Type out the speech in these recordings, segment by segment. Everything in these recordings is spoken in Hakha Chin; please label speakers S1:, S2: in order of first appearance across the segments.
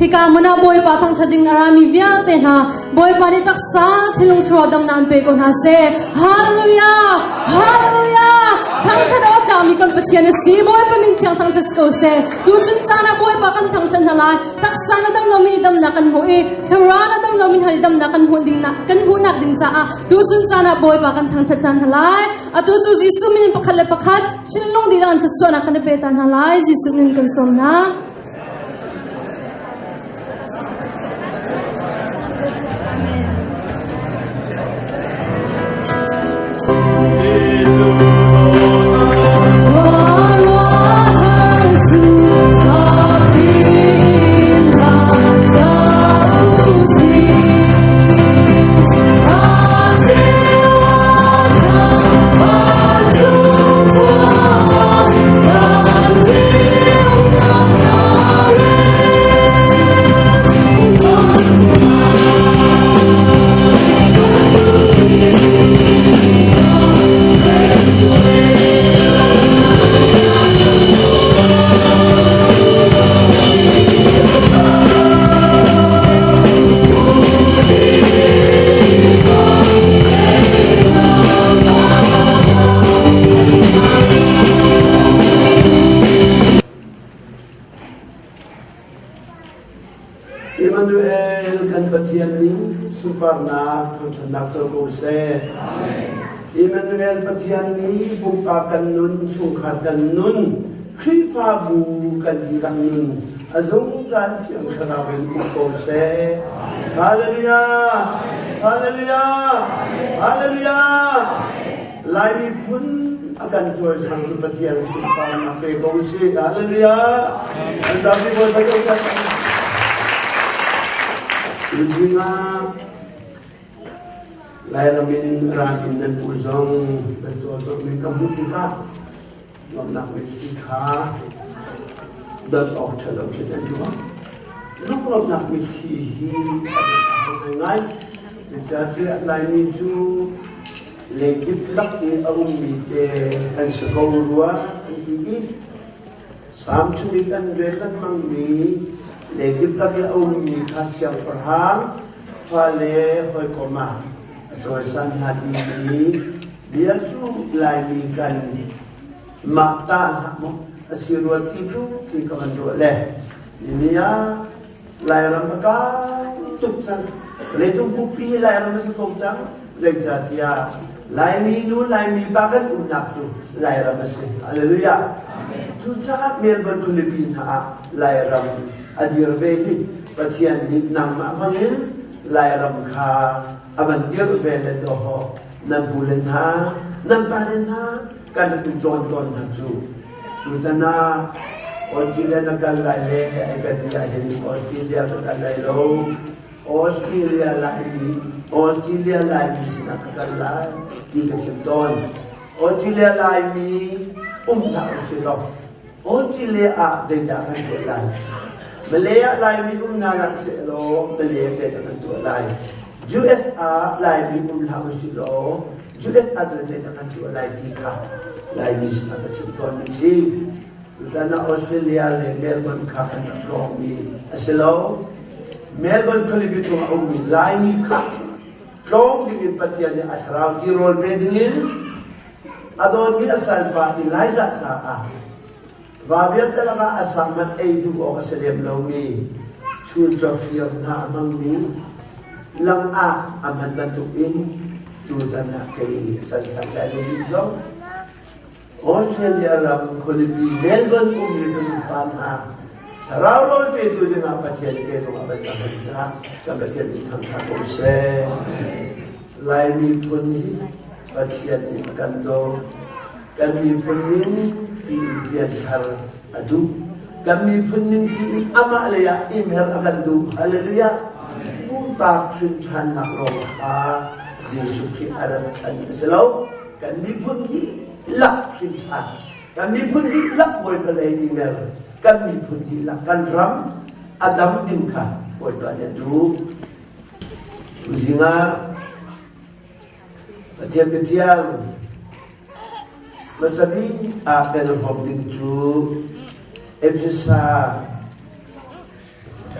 S1: Hika hmun ah Bawipa thangṭhat ding a rami vialte hna Bawipa nih taksa thinlung thlarau damnak an pe ko hna seh. Hallelujah! Hallelujah! Thangṭhat awk tlakmi kan Pathian a si. Bawipa min thiang thangṭhat ko seh. Tuchun caan ah Bawipa kan thangṭhat hna lai. Taksa na dam lomi nih damnak kan hmuh i thlarau na dam lomi hna nih damnak kan hmuh ding kan hmuhnak ding caah tuchun caan ah Bawipa kan thangṭhat ṭhan hna lai. Atu cu Jesuh min in pakhat le pakhat thinlung dihlak in thluachuahnak kan i pe ta hna lai. Jesuh min kan sawm hna.
S2: Emmanuel kan Pathian ning sunparnak thangṭhatnak co ko seh. Emmanuel Pathian nih pumpak kan nun, chungkhar kan nun, Khrihfabu kan dihlak nun a zungzal Thiang Thlarau in um ko seh. Hallelujah! Hallelujah! Hallelujah! Lai miphun a kan cawisangtu Pathian sunparnak pe ko usih. Hallelujah! An zapi Bawipa kan Tuzing ah Lairam in ran in nan pu zong nan cawlcawh mi ka hmuh tikah Nuamhnak mitthli kha dot awk ṭha lo khin an ruah. Lunglawmhnak mitthli hi a biatak ngaingai. Zeicahtiah Laimi cu leikip lak i a ummi te an si ko rua an ti i Salm chung in an rel lengmangmi leikip lak i a ummi kha siangpahrang fale hawikom ah a cawisan hna timi Bia cu Laimi kan mah ta hlah maw a si rua ti cu ti ka van ruah le ni ah Lairam a kau tuk cang. Leicung pumpi hi Lairam a si ko cang. Zeicahtiah Laimi nu Laimi pa kan umnak cu Lairam a si. Hallelujah. Cucaah Melbourne khualipi hna ah Lairam a dir ve hi Pathian nih nangmah hmangin Lairam kha a van dirh ve le dawh nan pu le hna nan pa le hna kan um tawn tawn hna cu tutan ah Australia na kal lai le ai ka ti ahhin Australia ka kal lai lo Australia Laimi Australia Laimi sinah ka kal lai ti ka chim tawn Australia Laimi um hlah usih law Australia ah zeidah kan tuah lai Malay ah Laimi um hna hlah seh law Malay ah zeidah kan tuah lai US ah Laimi um hlah usih law US ah zeidah kan tuah lai ti kha Laimi sinah ka chim tawn mi si Tutan ah Australia le Melbourne kha kan rak lawngmi a si lo Melbourne khualipi chungah a ummi Laimi kha tlawng dingin Pathian nih a thlarau tirawl pe dingin A dawtmi a salpa Elijah caah va vialte lakah a sang hmanh ei duh awk a si lem lomi chuncaw fir hna a hmangmi langak a hman bantukin tutan ah kei sansan lai lo ding zong Australia ram khualipi Melbourne ummi pa hna thlarau rawl petu dingah Pathian ke zong a van ka hman caah kan Pathian nih thangṭhat ko seh. Lai miphun hi Pathian nih a kan daw. Kan miphun ning tiin pianthar a duh. Kan miphun ning tiin amah lei ah imher a kan duh. Hallelujah. Pumpak hrinṭhannak lawng kha Jesuh Khrih a rat chan a si lo. Kan miphun dihlak hrinṭhan. Kan miphun dihlak Bawipa lei imer. Kan miphun dihlak kan ram a dam ding kha Bawipa nih a duh. Tuzing ah Pathian biathiang hmasabik ah kan i hrawm ding cu Efesa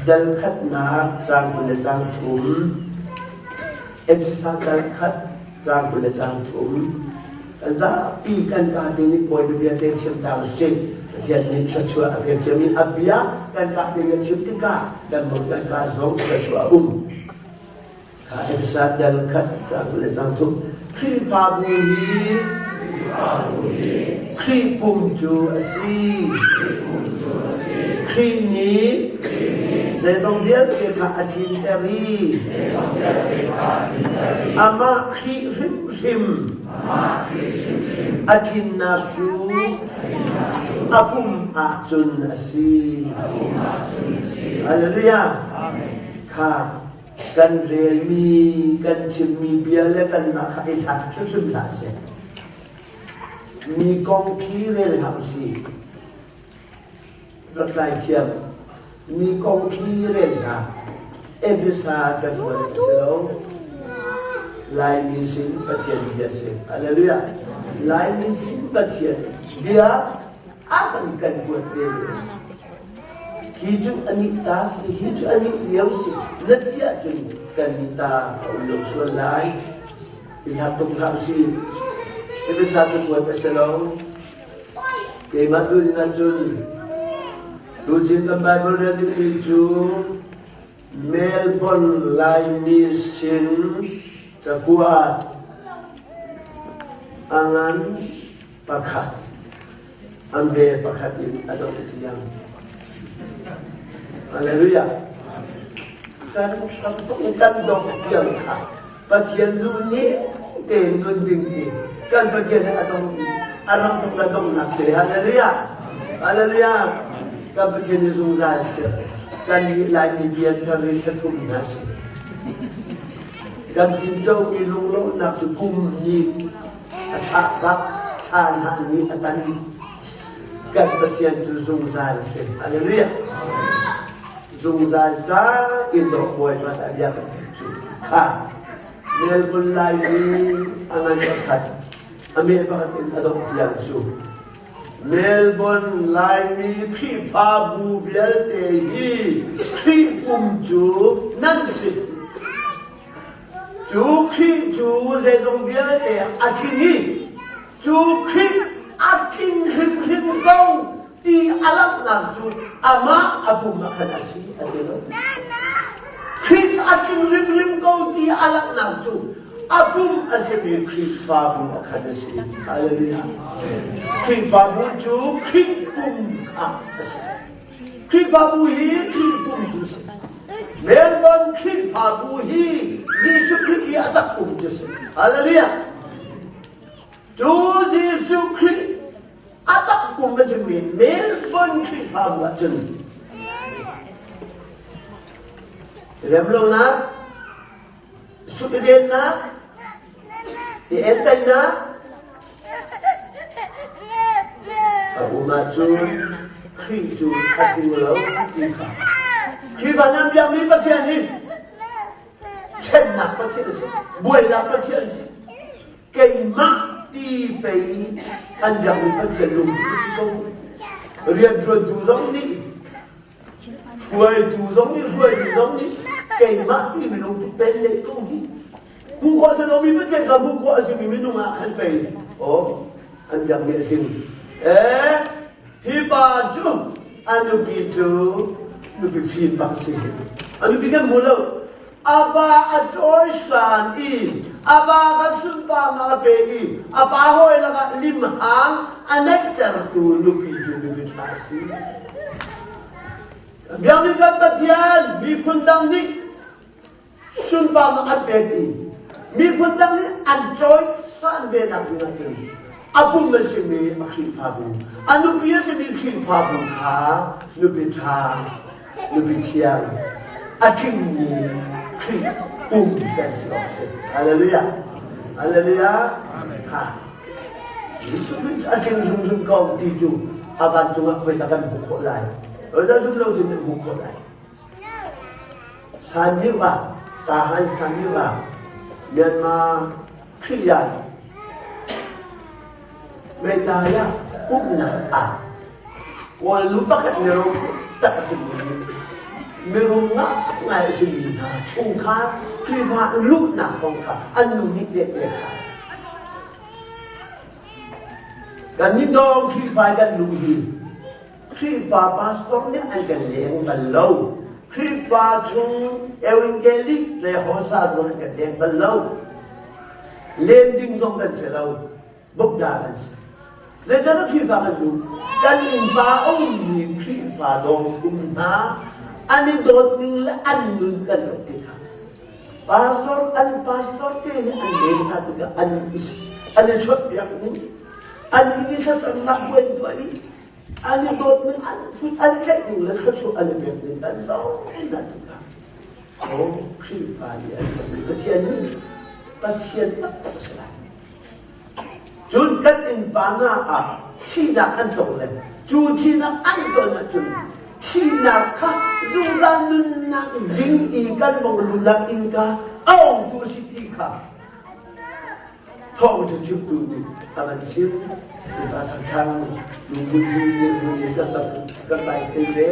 S2: Dal khatnak caang 20 le caang thum. Efesa dal khat caang 20 le caang thum. Kan zapi kan ka te nih Bawipa bia te chim ta usih. Pathian nih thluachuah a pek ciami a bia kan ka te nih chim tikah kan mut kan ka zong thluachuah a um. Kha Efesa dal khat caang 20 le caang thum. Khrihfabu hi Khrih pum cu a si. Khrih nih zeizong vialte kha a tlinter i amah Khrih hrimhrim a tlinnak cu a pum ahcun a si. Hallelujah. Kha kan relmi, kan chimmi bia le kanmah kha i hlat hrimhrim hlah seh. Mi kong khi rel hlah usih. Rak tlai thiam. Mi kong khi rel hlah. Efesa cakuat a si lo. Laimi sin Pathian bia si. Hallelujah. Laimi sin Pathian bia a kan kan kuat ve mi a si. Hi cu a nih ta si, hi cu a nih lio si, na ti ahcun kan nih ta a um lo sual lai. I hlat tuk hlah usih. Efesa cakuat a si lo. Keimah duhning ahcun tuchin kan Bible rel dingmi cu Melbourne Laimi sin cakuat a ngan pakhat an ve pakhat in a dong tiang. Hallelujah. Kan hram kan dong tiang kha Pathian lu nih tein nun ding hi kan Pathian a dong a ram thok le donghnak si. Hallelujah. Hallelujah. Kan Pathian hi zungzal si. Kan nih Laimi bian thar ri thla thum hna si. Kan tinco mi lunglawmhnak cu kum nih a thlah bak thla hna nih a tan. Kan Pathian cu zungzal si. Hallelujah. Zungzal ca in dawh Bawipa dah bia kan pek cu. Kha Melbourne Laimi a ngan pakhat a meh pakhat in a dongh tiang cu Melbourne Laimi Khrihfabu vialte hi Khrih pum cu nan si. Cu Khrih cu zeizong vialte a tling i cu Khrih a tling hrimhrim ko ti a langhnak cu amah a pum ah khan a si a ti lo. Khrih a tling hrimhrim ko ti a langhnak cu a pum a simi Khrihfabu ah khan a si. Hallelujah. Khrihfabu cu Khrih pum kha a si. Khrihfabu hi Khrih pum cu a si. Melbourne Khrihfabu hi Jesuh Khrih i a tak pum cu a si. Hallelujah. Cu Jesuh Khrih a tak pum a simi Melbourne Khrihfabu ahcun remlonak, sutdennak, i entainak a um ahcun Khrih cu a tling lo ti kha Khrihfa nan biakmi Pathian hi ṭhennak Pathian a si, buainak Pathian a si. Keimah ti pei an biakmi Pathian lungput a si ko. Rianṭuantu zong nih, hruaitu zong nih, hruaitu zong nih keimah timi lungput pen neih ko hi. Hmuh khawh a si lomi Pathian kha hmuh khawh a simi minung ah khan pei aw an biakmi a tling. Eh, hi pa cu a nupi cu nupi fim bak a si. A nupi kan hmu lo. A va a cawisan i a va kha sunparnak a pe i a pa hawi lakah limhang a neihtertu nupi cu nupi ṭha a si. Biakmi kan Pathian miphun dang nih sunparnak an pek i miphun dang nih an cawisan ve nak ding ahcun a pum a simi a Khrihfabu, a nupi a simi Khrihfabu kha nupi ṭha, nupi thiang, a tlingmi Khrih pum kan si awk si. Hallelujah. Hallelujah. Ha. Jesuh Khrih a tling hrimhrim ko ti cu a vancung ah khoi kan hmuh khawh lai. Dah zum lo tin kan hmuh khawh lai. San lio ah, Tahan san lio ah, Myanmar Khrihyan Meitaya pumhnak ah Kawl nu pakhat miro tak a simi. Mirum ngaingai a simi hna chungkhar Khrihfa luhnak kong kha an nu nih tehte kha. Kannih dawng Khrihfa kan luh hi Khrihfa pastor nih an kan leng bal lo. Khrihfa chung evangelic le hosa zong an kan leng bal lo. Len ding zong kan si lo. Bukda kan si. Zeicahtiah Khrihfa kan luh? Kan innpa a ummi Khrihfa dawngthum hna an i dawt ning le an nun kan zoh tikah pastor an pastor te nih an len hna tikah an an i chawnhbiak ning an i thlacamnak buan tuah i an i dawt ning an phut an tlaih ning le thluachuah an i pek ning kan zoh hna tikah oh Khrihfa nih an Pathian nih Pathian taktak a si lai. Cun kan innpa hna ah thihnak an tong le cu thihnak an ton ahcun thihnak kha zungzal nunnak ding i kan vong lunak innka a ongtu a si ti kha thawngṭha chimtu nih a van chim. Innpa changthang lungput hi nih kan kan bai thei ve.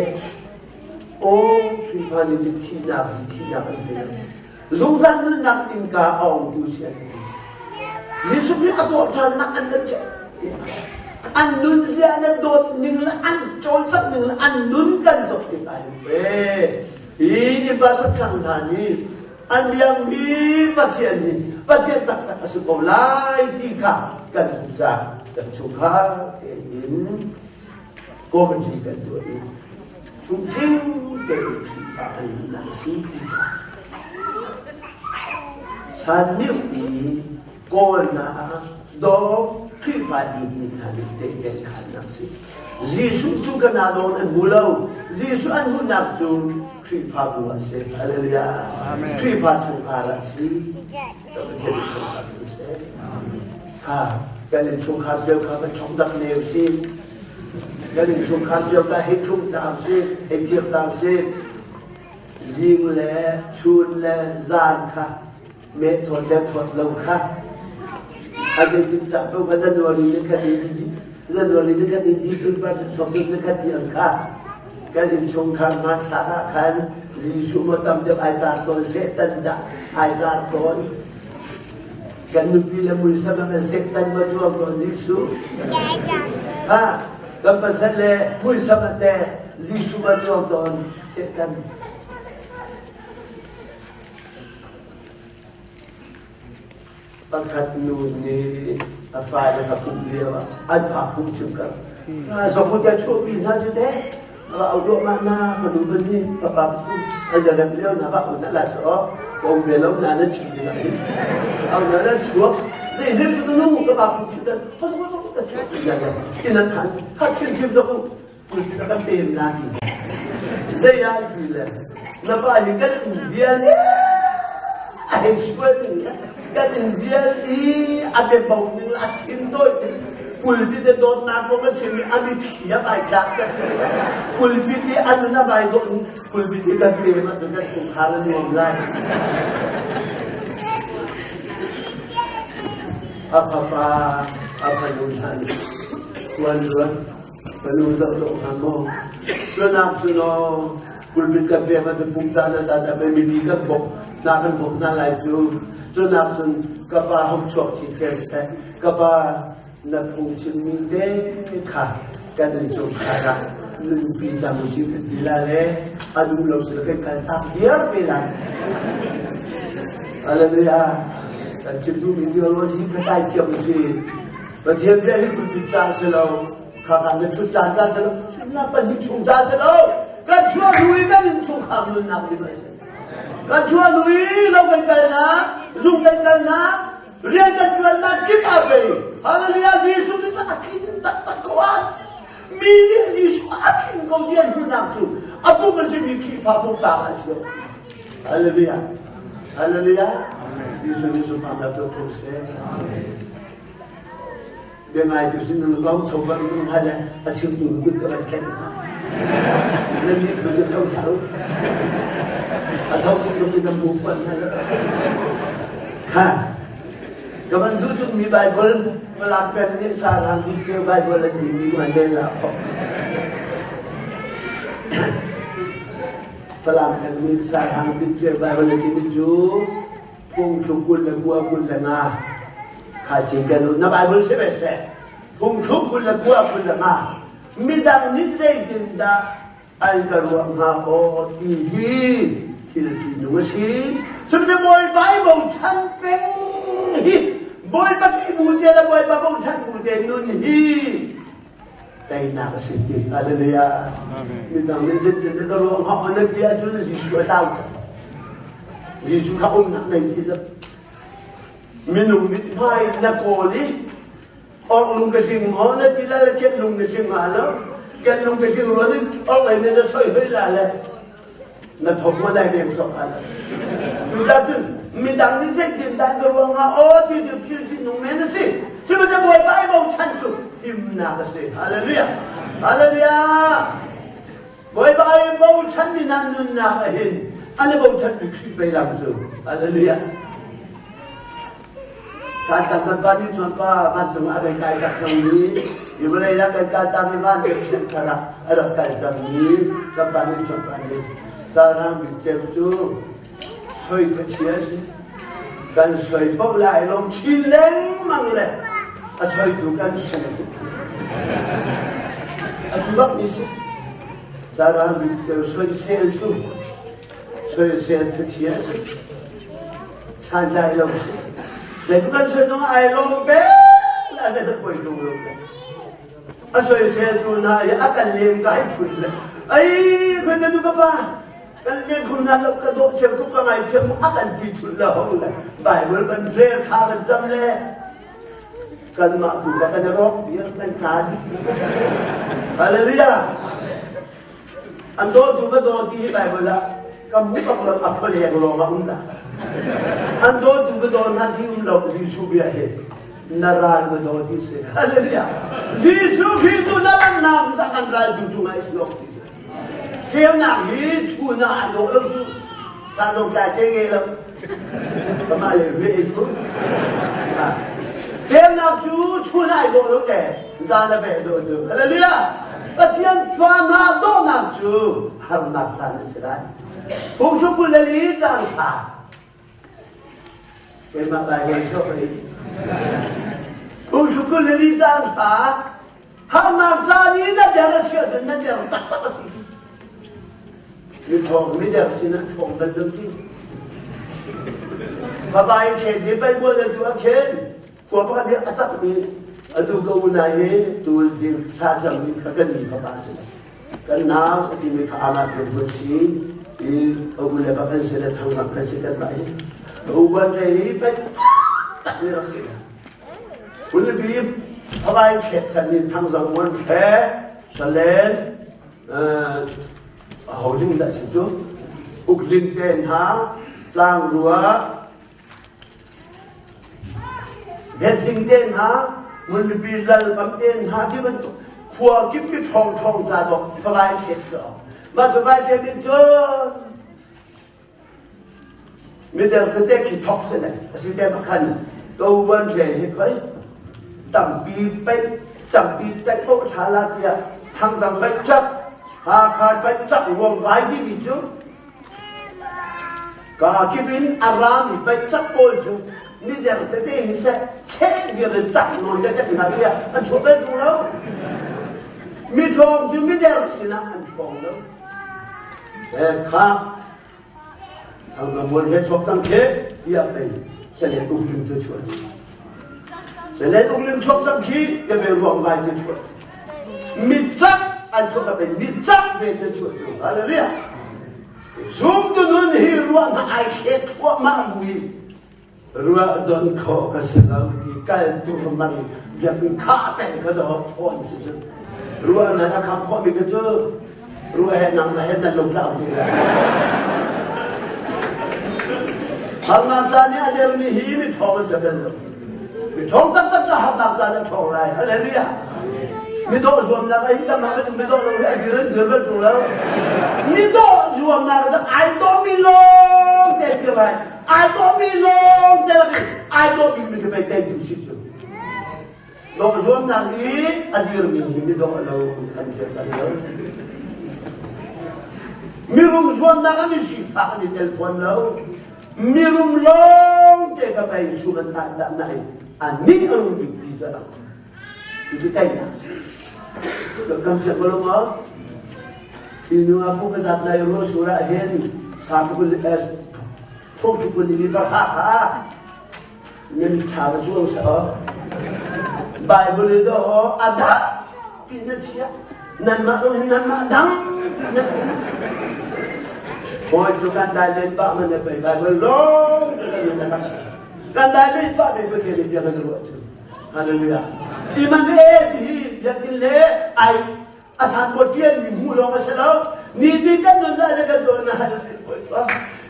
S2: Aw Khrihfa nih cun thihnak hi thihnak an ti lo. Zungzal nunnak innka a ongtu si an ti. Jesuh Khrih a thawhṭhannak an kan chimh. An nunzia an dawt ning le an cawlcangh ning le an nun kan zoh tikah hin hi innpa chakthlang hna nih an biakmi Pathian hi Pathian taktak a si ko lai ti kha kan hmuh caah kan chungkhar tein committee kan tuah i chungtling tein Khrihfa kan luhnak a si ti kha san mioh i kawlnak ah dawng Khrihfa i hna nih tehte khannak si. Jesuh cu ka na dawn an hmu lo. Jesuh an hmuhnak cu Khrihfabu ah si. Hallelujah. Khrihfa chungkhar ah si. Pathian chungkhar cu si. Ha, kan innchungkhar cio kha kan chong dak ne si. Kan innchungkhar cio ka hei thlum ta si, hei kir ta si. Zing le chun le zan kha meh thawt le thawt lo kha a zeitin cah ko kha January ni khat in January ni khat in ti ban thawk ni khat ti ang kha kan innchungkhar hmanthlak ah khan Jesuh maw tam deuh ai tar tawn Satan dah ai tar tawn kan nupi le muisam ah Satan maw cuang tawn Jesuh ha kan pasal le muisam ah te Jesuh maw cuang tawn Satan Pakhat nu nih a fale kha pumh lio ah an pa phungchim kar zong te chuahpi hna cu te va au duahmah na fanu pahnih fapa pathum an i rem lio na va au na la cu ka um ve lo na na chim ding ah hin au na na chuak ne hlim cu nu ka pa phungchim dan ho so so ka chuahpi na in an than kha thim thim zong na kan pem na ti zei ah ti le na pa hi kan in vial a hei sual ning le kan in vial i a biabo ning le a thin tawi ning pulpit te dawtnak kong kan chim i a mitthli a vai tlak kan pulpit i a nun a vai dawh pulpit hi kan pem ahcun kan chungkhar a nuam lai a fapa a fanu hna nih tuan ruan Fanu zoh dawh hnga maw? Cunak cu law pulpit kan pek ahcun pum ca na ta ta mipi kan bawk hna kan bawk hna lai cu. Cunak cun ka pa hong chuak chin cel seh. Ka pa na phungchimmi te kha kan innchungkhar ah nunpi cang usih kan ti la le a duh lo si kan kal tak viar te lai. Hallelujah. Kan chim duhmi theology kha kai thiam usih. Pathian bia hi pulpit ca si lo, khakha na ṭhut caan ca si lo, suimilam pahnih chung ca si lo, kan chuah hnu i kan innchungkhar nunnak ding a si. Kan chuah hnu i lo kan kalnak, zung kan kalnak, rian kan ṭuannak kip ah pei Hallelujah Jesuh Christ a tling taktak ko ah mi nih Jesuh a tling ko ti an hmuhnak cu a pum a simi Khrihfa pumpak a si lo. Hallelujah. Hallelujah. Jesuh nih sunparnak cu ko seh. Biangai tu sin nan kong tho van nung hal le a chimtu kut ka van tlaih hna. Nan nih thu cu tho hlah u. A tho ding tuk in nan bu fuan hna. Kha ka van duh tuk mi Bible Falam peng nih sarang dik ceu Bible an ti mi an rel la khawh. Falam peng nih Sahrang Bikceu Baibal a timi cu phungthluk 29 25 kha cinken u. Na Baibal si ve seh. Phungthluk 29 25 midang nih zeitindah an ka ruah hnga aw ti hi thil ṭihnung a si. Cun Bawipa i bochan peng hi Bawipa ṭih bu te le Bawipa bochan bu te nun hi teinak a si ti. Hallelujah. Midang nih zeitin ka ruah hnga aw na ti ahcun Jesuh a tlau cang. Jesuh kha umnak nei ti lo. Minung mithmai na kawl i Ong lung ka tling maw na ti la le ket lung na tling ma lo ket lung ka tling ruan in ong ei na soi hoi la le na thom mo lai beng sok ala cu ta cun midang nih zeitin dah ka ruang ah aw ti cu thil ti nung men a si sihmanhsehlaw Bawipa i bochan cu himnak a si hallelujah hallelujah Bawipa i bochan mi nan nunnak ah hin an i bochan mi Khrih pei lam cu hallelujah Caantang kan pa nih cun pa vancung ah a kan kai tak cangmi, hi vawlei ah kan kal tak i van kan thianh thar ah a rak kal cangmi kan pa nih cun pa nih Sahrang bik cem cu soi thachia a si. Kan soi paoh le ai lawm chin lengmang le a soitu kan sung tuk. A tu bak ni si. Sahrang bik cem soisel cu soisel thachia a si. Santlai lo si. Zeitluk kan soi zong ai lawm bel a na poi tung lo le. A soiseltu hna hi a kan lem kai phun le. Ai khoi na nu ka pa kan len khun hna lo ka dawh thiam tuk ka ngai thiam a kan ti thun le hong le Bible kan rel thla kan cam le kanmah tu ka kan rawk vial kan tla dih. Hallelujah. An dawtu va daw ti hi Baibal ah ka hmu bak lo a pholeng lawng ah um dah. An dawtu va daw hna ti um lo Jesuh bia hi na ral va daw ti si. Hallelujah. Jesuh Khrih cu na lannak tak an ral tu cungah i si ti cu. Ceunak hi chun ah a dawh lo cu. Sanong tlai ce ngei lo. Kamah le rue ei ku. Ceunak cu chun ah ai dawh lo te. Zan a ve dawh cu. Hallelujah. Pathian fa hna dawhnak cu harnak caan an si lai. Phungthluk 24 caan thla. Keimah Baibal chuak rih. Phungthluk 24 caan thla. Harnak caan i na der a si ahcun na der taktak a si. Mi ṭhawng mi der sin an ṭhawng bal lo ti. Fapa in khen hi Baibal nan tuah khen khua pakhat hi a cakmi atu ka unai hi tul ding thla cangmi kha kan mi fapa a si. Kan nau a timi kha amah dirhmun si i ka u le bak an si le thangzang kan si kan mah hi. Ka u buan re hi pei tak mi rak si. Khualipi Favai thlet chan in Thangzang Muan Hre, Salen, holing dah si cu Ukling te hna, Tlangrua, Hetling te hna, Hmunlipi Lalbang te hna ti bantuk khua kip mi ṭhawng ṭhawng ca dawk Favai thlet cu. Mah Favai thlet in cun Midang tete khi thawk si le a si te khan to wan re hi khoi tampi pei tampi tek po tha la tiah thangdang pai chak Hakha pai chak ruang vai ti mi cu ka kip in a rami pai chak pawl cu midang tete hi seh che vial in tak nawn te tek hna tiah an chuah bel tung lo mi ṭhawng cu mider sinah an ṭhawng lo Kha thangzang he chuak cang khi tiah pei salen uk lim cu chuah cu. Salen uk lim chuak cang khi ka be ruang vai cu chuah cu. Mit cak an chuak ka pe mit cak ve cu chuah cu. Hallelujah. Zum tu nun hi ruah na ai thlet thluahmah bui Ruah don khawh ka si lo ti kal turmang biakinn khah peng ka dawh thawn si cu. Ruah nan a kham khawh mi ka cu ruah he nang he nan lo tlau ti lai. Harnak caan i a dermi hi mi ṭhawng an si bel lo. Mi ṭhawng taktak cu harnak caan an ṭhawng lai. Hallelujah. Mi dawh zuamnak ah hi tam ah mi dawh lo hi a dir an dir bal ṭung lo. Mi dawh zuamnak ah ai dawhmi lawng te ti lai. Ai dawhmi lawng te lak in ai dawh bikmi khi pei teitu si cu. Dawh zuamnak i a dirmi hi mi dawh lo an dir bal lo. Mirum zuamnak ah misifak an i tel fawn lo. Mirum lawng te ka pei sum an tah dah na in anih a rum bik ti cu a lang. Cucu teinak kan fiang ko lo maw? Hi nu ah phu ka zat lai ruah sur ah hin sa 20 thong 20 li pa kha nan thla va cuang seh aw. Bible i do a dah pi na chia nanmah zong hin nanmah dang Hawi cu kan dai len pah man pei Bible lawng te kan nun a kan dai len pah ve Pathian i bia kan ruah cu. Hallelujah. Immanuel ti hi biakinn le ai a san bo tian mi hmu lawng a si lo. Ni ti kan nun zai le kan tuah na hal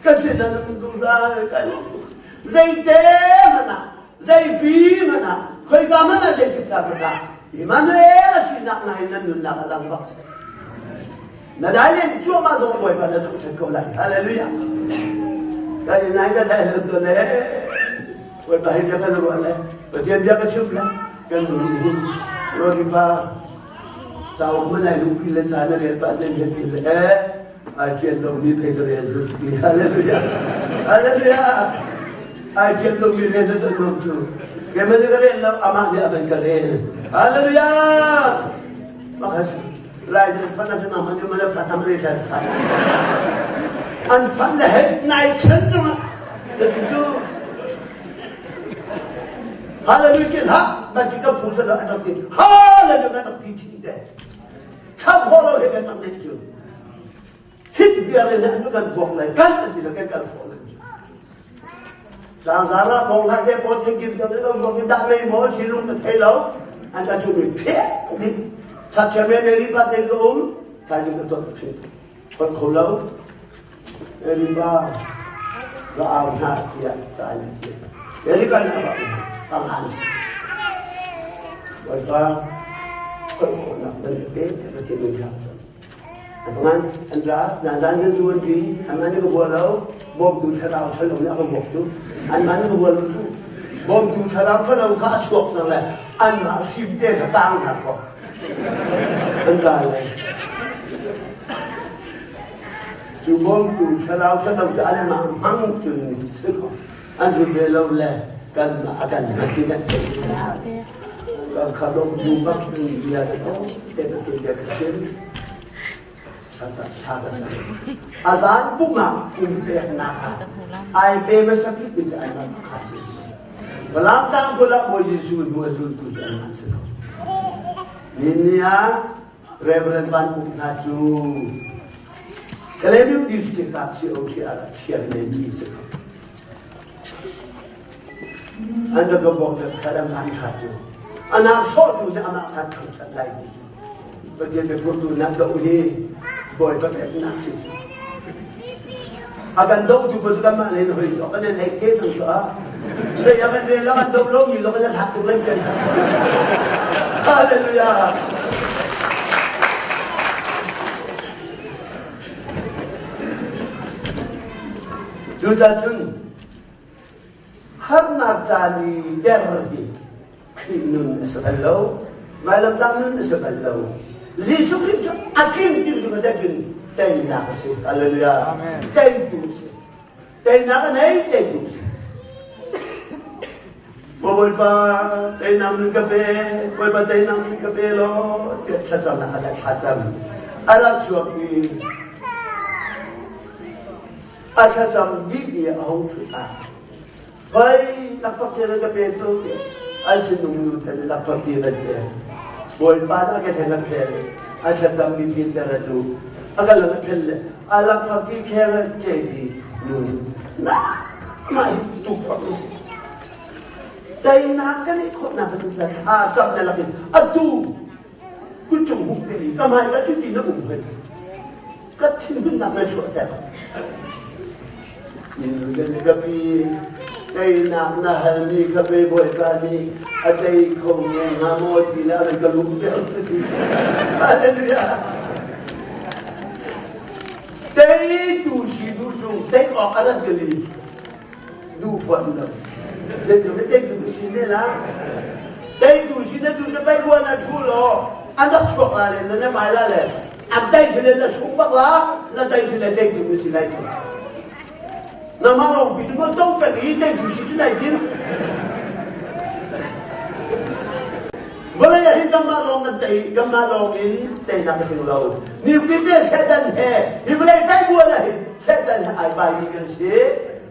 S2: kan sin na nun zungzal kan zeite hmanh ah zeipi hmanh ah khoika hmanh ah zeitik ta hmanh ah Immanuel a sinak na in nan nunnak a lang bak si. Na dai len cuahmah zong Bawipa na thangṭhat ko lai. Hallelujah. Kan in nai kan dai len to le Bawipa hi bia kan ruah le Pathian bia ka chim le kan nun hin Roripa cauk man ai lungpi le ca na rel pah zen zen le ai ṭian lomi phei ka rel zu ti. Hallelujah. Hallelujah. Ai ṭian lomi rel na ton nuam cu. Keimah nih ka rel lo amah nih a van ka rel. Hallelujah. Makasih. Lai nih an fat ahcun ahman in mala fat am le tlan fat. An fat le he nai chen zongah na ti cu. Hallelujah ti hlah kan ti kan phung sal an rak ti hallelujah kan rak ti chin te. Thla khawh lo he kan rak neih cu. Hit viar in an kan buak lai kan an ti le kan kal khawh lo cu. Tlangzar ah kong hlah te pawl thingkim to le dong in dah mei maw silung ka thei lo an ka cu mi phe ding chapcher me meri pa te ka um kai ding ka tot phin tot kho lo meri pa ka au hna tiah ca ni ti meri pa na ba ka ngan si Bawipa khol khawhnak nan ka pe ka ti min hlah Ngan an ra na zan kan zuan pi an man ka bua lo bawmtu thlarau thalo nih a ka vuak cu an man ka bua lo cu bawmtu thlarau thalo kha a chuak cang le anmah hrim te kha tang hna ko an ra le cu bawmtu thlarau thalo cu anmah hmang cun si ko an zul ve lo le kan a kan hman ti kan theih kan khalom bu bak in bia ka te ka chim bia ka chim a zan pum ah pum peknak ah ai pe hmasa bik mi cu an kha cu si Falam tang kul ah Bawi Jesuh hnu a zultu cu an si ko ni ah Reverend Van Uk hna cu Kalemiu District ah COC ah thiam men mi si ko. An rak ka bawk le khalam an tha cu. Anak sawhtu nih amah kha thangṭhat lai ti cu. Pathian biaphurtu nak do hi Bawipa peknak si cu. A kan dotu pa cu kanmah lei na hoi cu a kan en hei te cang cu a. Zei a kan rel lo kan do lomi lo kan hlat tuk lem kan. Hallelujah. Cucacun harnak caan i der hi Khrih nun a si bal lo, vailamtah nun a si bal lo. Jesuh Khrih cu a tling ti cu ka teinak a si. Hallelujah. Teitu a si. Teinak a nei, teitu a si. Bawipa teinak nun ka pe, Bawipa teinak nun ka pe law tiah thlacamnak ah thlacam. A rak chuak i a thlacam dih i a hung ṭhut ah Hoi lakphak ti ka pe tu ti an sinung nu te lakphak ti van pe. Bawipa dah ka theng a phel a thlacam mi tlinter a duh a ka lang a phel le a lakphak ti kheng a te mi nu na mah hi tukfak na si. Teinak kan i khawhnak ka tu thla cam na lakin atu kutcung huk te i ka hmai ka cuti na um hoi ka thinhunnak na chuahter ka pi teinak na halmi ka pe bawipa nih a tei kho nge hnga maw ti le a ka lung deuh cuti hallelujah teitu si duh ṭung tei awk a rat ka li duh fawn lo zeitluk teitu si ne la teitu si na tu na pai rual na thu law an rak chuak la le na na mai la le An tei si le na sung bak la, na tei si le teitu na si lai cu. Nangmah lawng pi cu maw to pek i teitu si cu nai tim. Vawlei ah hin kanmah lawng kan tei, kanmah lawng in teinak ka tling lo. Nitin te Satan he hi vawlei teibual ah hin Satan he ai baimi kan si.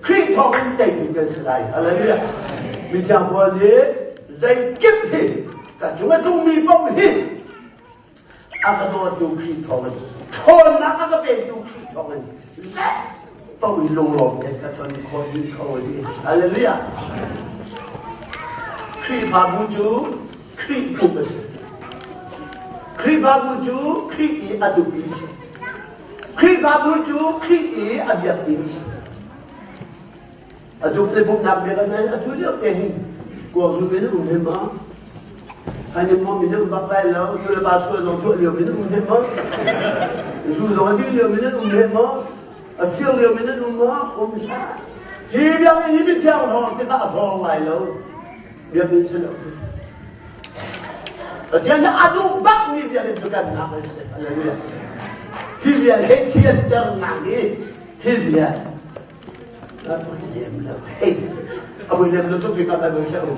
S2: Khrih thawng in teitu kan si lai. Hallelujah. Mithiang Paul nih zeikip hi ka cung a cungmi paoh hi a ka dawtu Khrih thawngin ṭhawnnak a ka petu Khrih thawngin zei paoh in lunglawm tein ka ton khawh dih ko a ti. Hallelujah. Khrihfabu cu Khrih pum a si. Khrihfabu cu Khrih i a nupi a si. Khrihfabu cu Khrih i a biakinn a si. Atu te pumhnak bia kan a tu lio te hin kuak zu min um hem ma? Hani mo min um bak lai lo, nu le pa sual zong tuah lio min um hem ma? Zu zong a ding lio min um hem ma? A fiang lio min um ma? Um hlah. Hi biakinn hi mithiang thawng tikah a thawng lai lo. Biakinn si lo. Pathian nih a duh bak mi biakinn cu kan nak an si. Hallelujah. Hi vial he thianternak hi hi vial A pui lem lo. Hei, a pui lem lo tuk hi ka Bible sia um.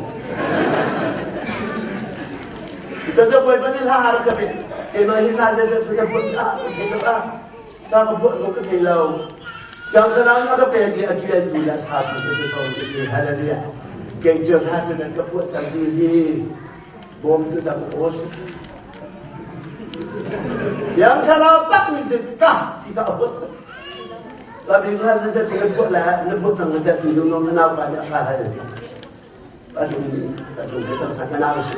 S2: Tata bawipa nih hla har ka pe. Keimah hi hla zei ka phuah ka thei lo a. Ta ka phuah zong ka thei lo. Thiang Thlarau nih a ka pek i a ṭial tu le a sa tu ka si ko ti si. Hallelujah. Kei cu hla cu zan ka phuah cang ti hi bawm tu dang aw si. Thiang Thlarau tak nih cun ka ti ka a huat. Babik hla cu ti kan phuah lai na phuah cang tiah ti ding na nau pa nih a ka hal. Patung nih patung he kan sa ka nau si.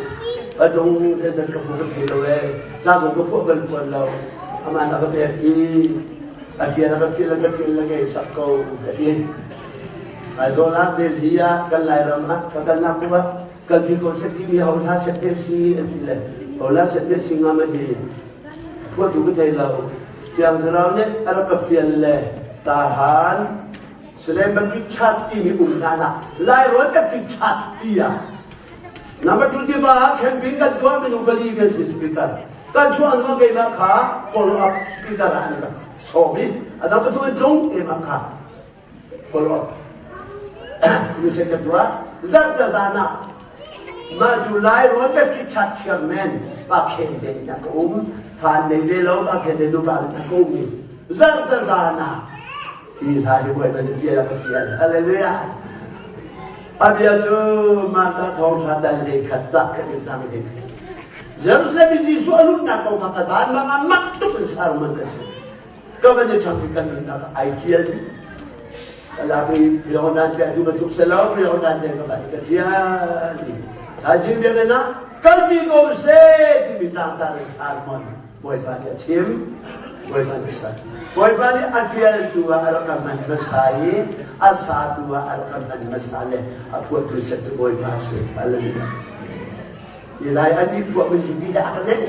S2: Patung te chan ka phuah ka thei lo e. Na zong ka phuah bal fawn lo. Amah na ka pek i a tial ka tial ka tial la kei sak ko ka ti. Aizawl ah Delhi ah kan Lairam ah ka kalnak kum ah kalpi ko set timi ho hla set te si an ti le ho hla set te si nga ma hi phuahtu ka thei lo. Thiang Thlarau nih a rak ka fial le tahan Salem Baptist Church timi um hlan ah Lairawn Baptist Church ti ah number 2 tiva ah camping kan tuah minung pali kan si speaker kan chuah hnu keimah kha follow up speaker ah an rak sawm i a dang pathum in tlung keimah kha follow up crusade kan tuah zarh zan ah mah cu Lairawn Baptist Church chairman pa Khen te in a ka um fa nei ve lo pa Khen te nupa in a ka um i zarh zan ah hi hla hi bawipa nih tial a ka fial hallelujah a bia cu mah ta thawngtha dal le khat cak khat in cang le Jerusalem i Jesuh a luhnak kong kha ka zan bang ah mak tuk in sermon kan si Ka van i ṭhang i kan nunnak ah ai ṭial dih. Ka lak i Yohanan te atu bantuk si lo, Yohanan te ka van i ka ṭial dih. Thaizing biakinn ah kalpi ko seh timi tlangtar in sermon Bawipa nih a chim, Bawipa nih a sak. Bawipa nih a ṭialtu ah a rak ka hman hmasa i a satu ah a rak ka hman hmasa le a phuahtu set cu Bawipa a si. Hallelujah. Ni lai an i phuah mi si ti a ka nenh.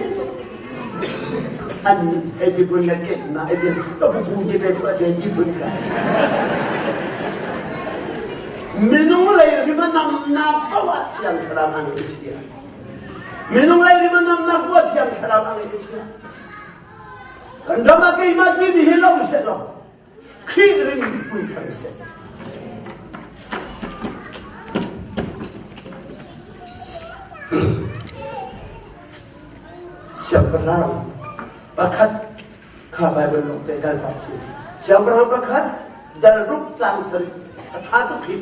S2: Ani hei ti phun le ket na ai ti ka pupu ti pe phuah che ti phun ka. Minung lei rim a namnak paoh ah thiang thlarau ang i chia. Minung lei rim a namnak paoh ah thiang thlarau ang i chia. Kan ram ah keimah timi hi lo seh law Khrih rim pui cang seh. Siangpahrang pakhat kha Baibal lawng te dal bak si. Siangpahrang pakhat dal ruk cang sarih a ṭha tuk hi.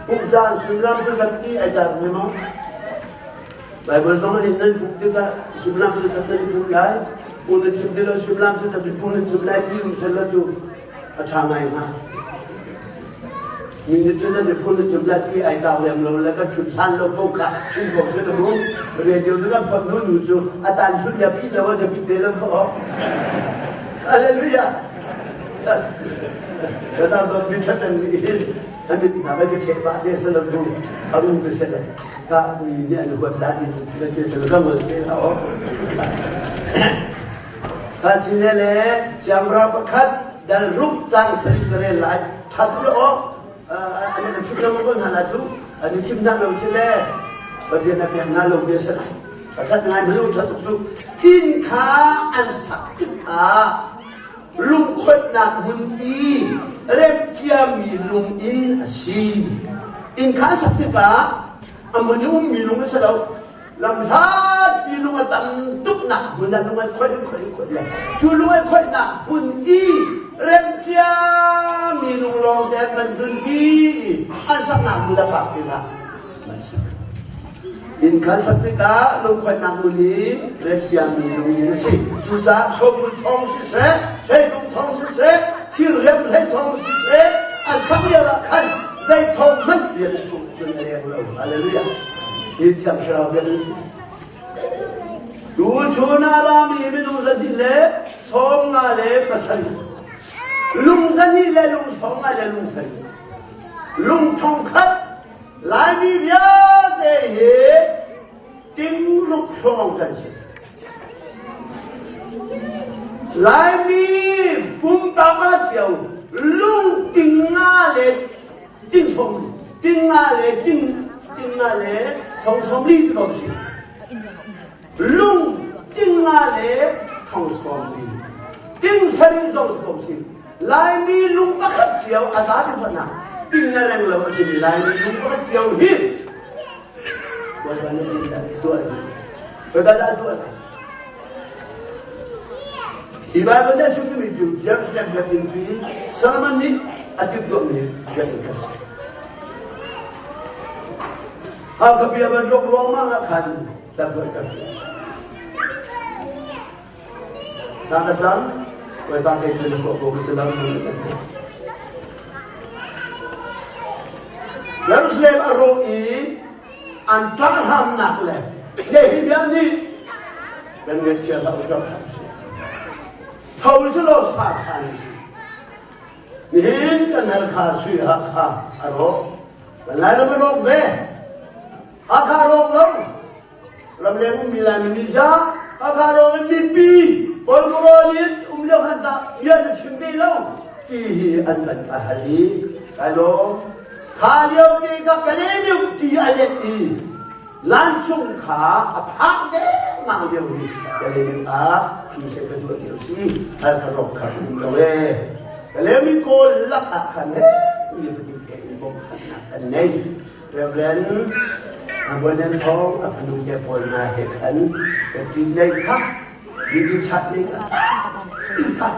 S2: Pumh caan sullam cu ti ai dar ne maw? Baibal zong in nan pumh tikah sullam cu that nan pumh lai. Phung nan chim tikah sullam cu that phung nan chim lai ti um sel lo cu a ṭha ngai hnga. Mi nih cun nan phung nan chim lai ti ai tar lem lo le kan chut hlan lo ko kha chim ko cu mu. Radio cu kan phot nu nu cu a tan chut ya pi lo a pi te lo kho. Hallelujah. Tata mi ṭhat an nih hin an mit hna bai ka ṭheh pah te salam bu aru ka se le ka mi nih an huat la ti tu te sal ka ngol te la o ka sine le siangra pakhat dal ruk cang sari ka rel lai that u o an an chim lo ko hna la cu an chim hna lo si le Pathian a pek hna lo bia se lai. Pathat ngai minung ṭha tuk cu inn kha an sak tikah lungkhoihnak hmun i remciami lung in a si. Inn kha an sak tikah a hmun i ummi lung a si lo. Lamhlatpi lung a tam tuknak hmun ah lung an khoih in khoih in khoih le cu lung an khoihnak hmun i remciami lung lawng te an van tlunpi i an saknak hmun a phak tikah man sak. Inn khan sak tikah lungkhuainak hmun i remciami lung in a si. Cucaah sawmul thawng siseh, hreitlung thawng siseh, thirrem hlei thawng siseh, an sak lio ah khan zei thawng hmanh rian chung cun a leng lo. Hallelujah. Hi thiang thlarau bia si. Tu chun ah rami minung 257. Lung zahnih le lung 50 le lung sarih. Lung 1000 Laimi vialte hi tingruk hrawng kan si. Laimi pumpak ah cio lung ting nga le ting sawm ting nga le ting ting nga le thong sawm li ti ko si. Lung ting nga le thong sawm li. Ting sarih zong si ko si. Laimi lung pakhat cio a zapi hmanh ah ting na reng lo a simi Laimi lung pakhat cio hi Bawipa nih tin dah tuah ti. Bawipa dah tuah ti. Hi Bible nih a chimmi cu Jerusalem biakinn pi Solomon nih a timhtuahmi biakinn kha si. Hakha bia ban rawk ruangmang ah khan tlaphuai ka Thla ka cam, Bawipa kei cu na kawh ko ka calam nang na kan kawh. Jerusalem a rawh i an ṭahhramnak le Nehemiah nih kan ngaihchia hlah u ṭap hlah usih. Tho selaw sa ṭhan usih. Nihin kan Halkha sui Hakha a rawk. Kan Lairam a rawk ve. Hakha a rawk lo. Ramleng ummi Laimi nih ja Hakha rawng in mipi Kawlkurawn in um lio khan tah bia na chim ve lo ti hi an kan ka hal i kai lawm. Kha lio te ka Kalemium ti a let i lansung kha a phak dengmang lio hi Kalemium ah crusade ka tuah lio si Halkha rawk kha um lo e. Kalemi kawl lak ah khan he mi fatin te in bawmchannak kan nei. Reverend Abonan Thawng a fanu te pawl hna he khan kan lei kha bibi chat lei kha kha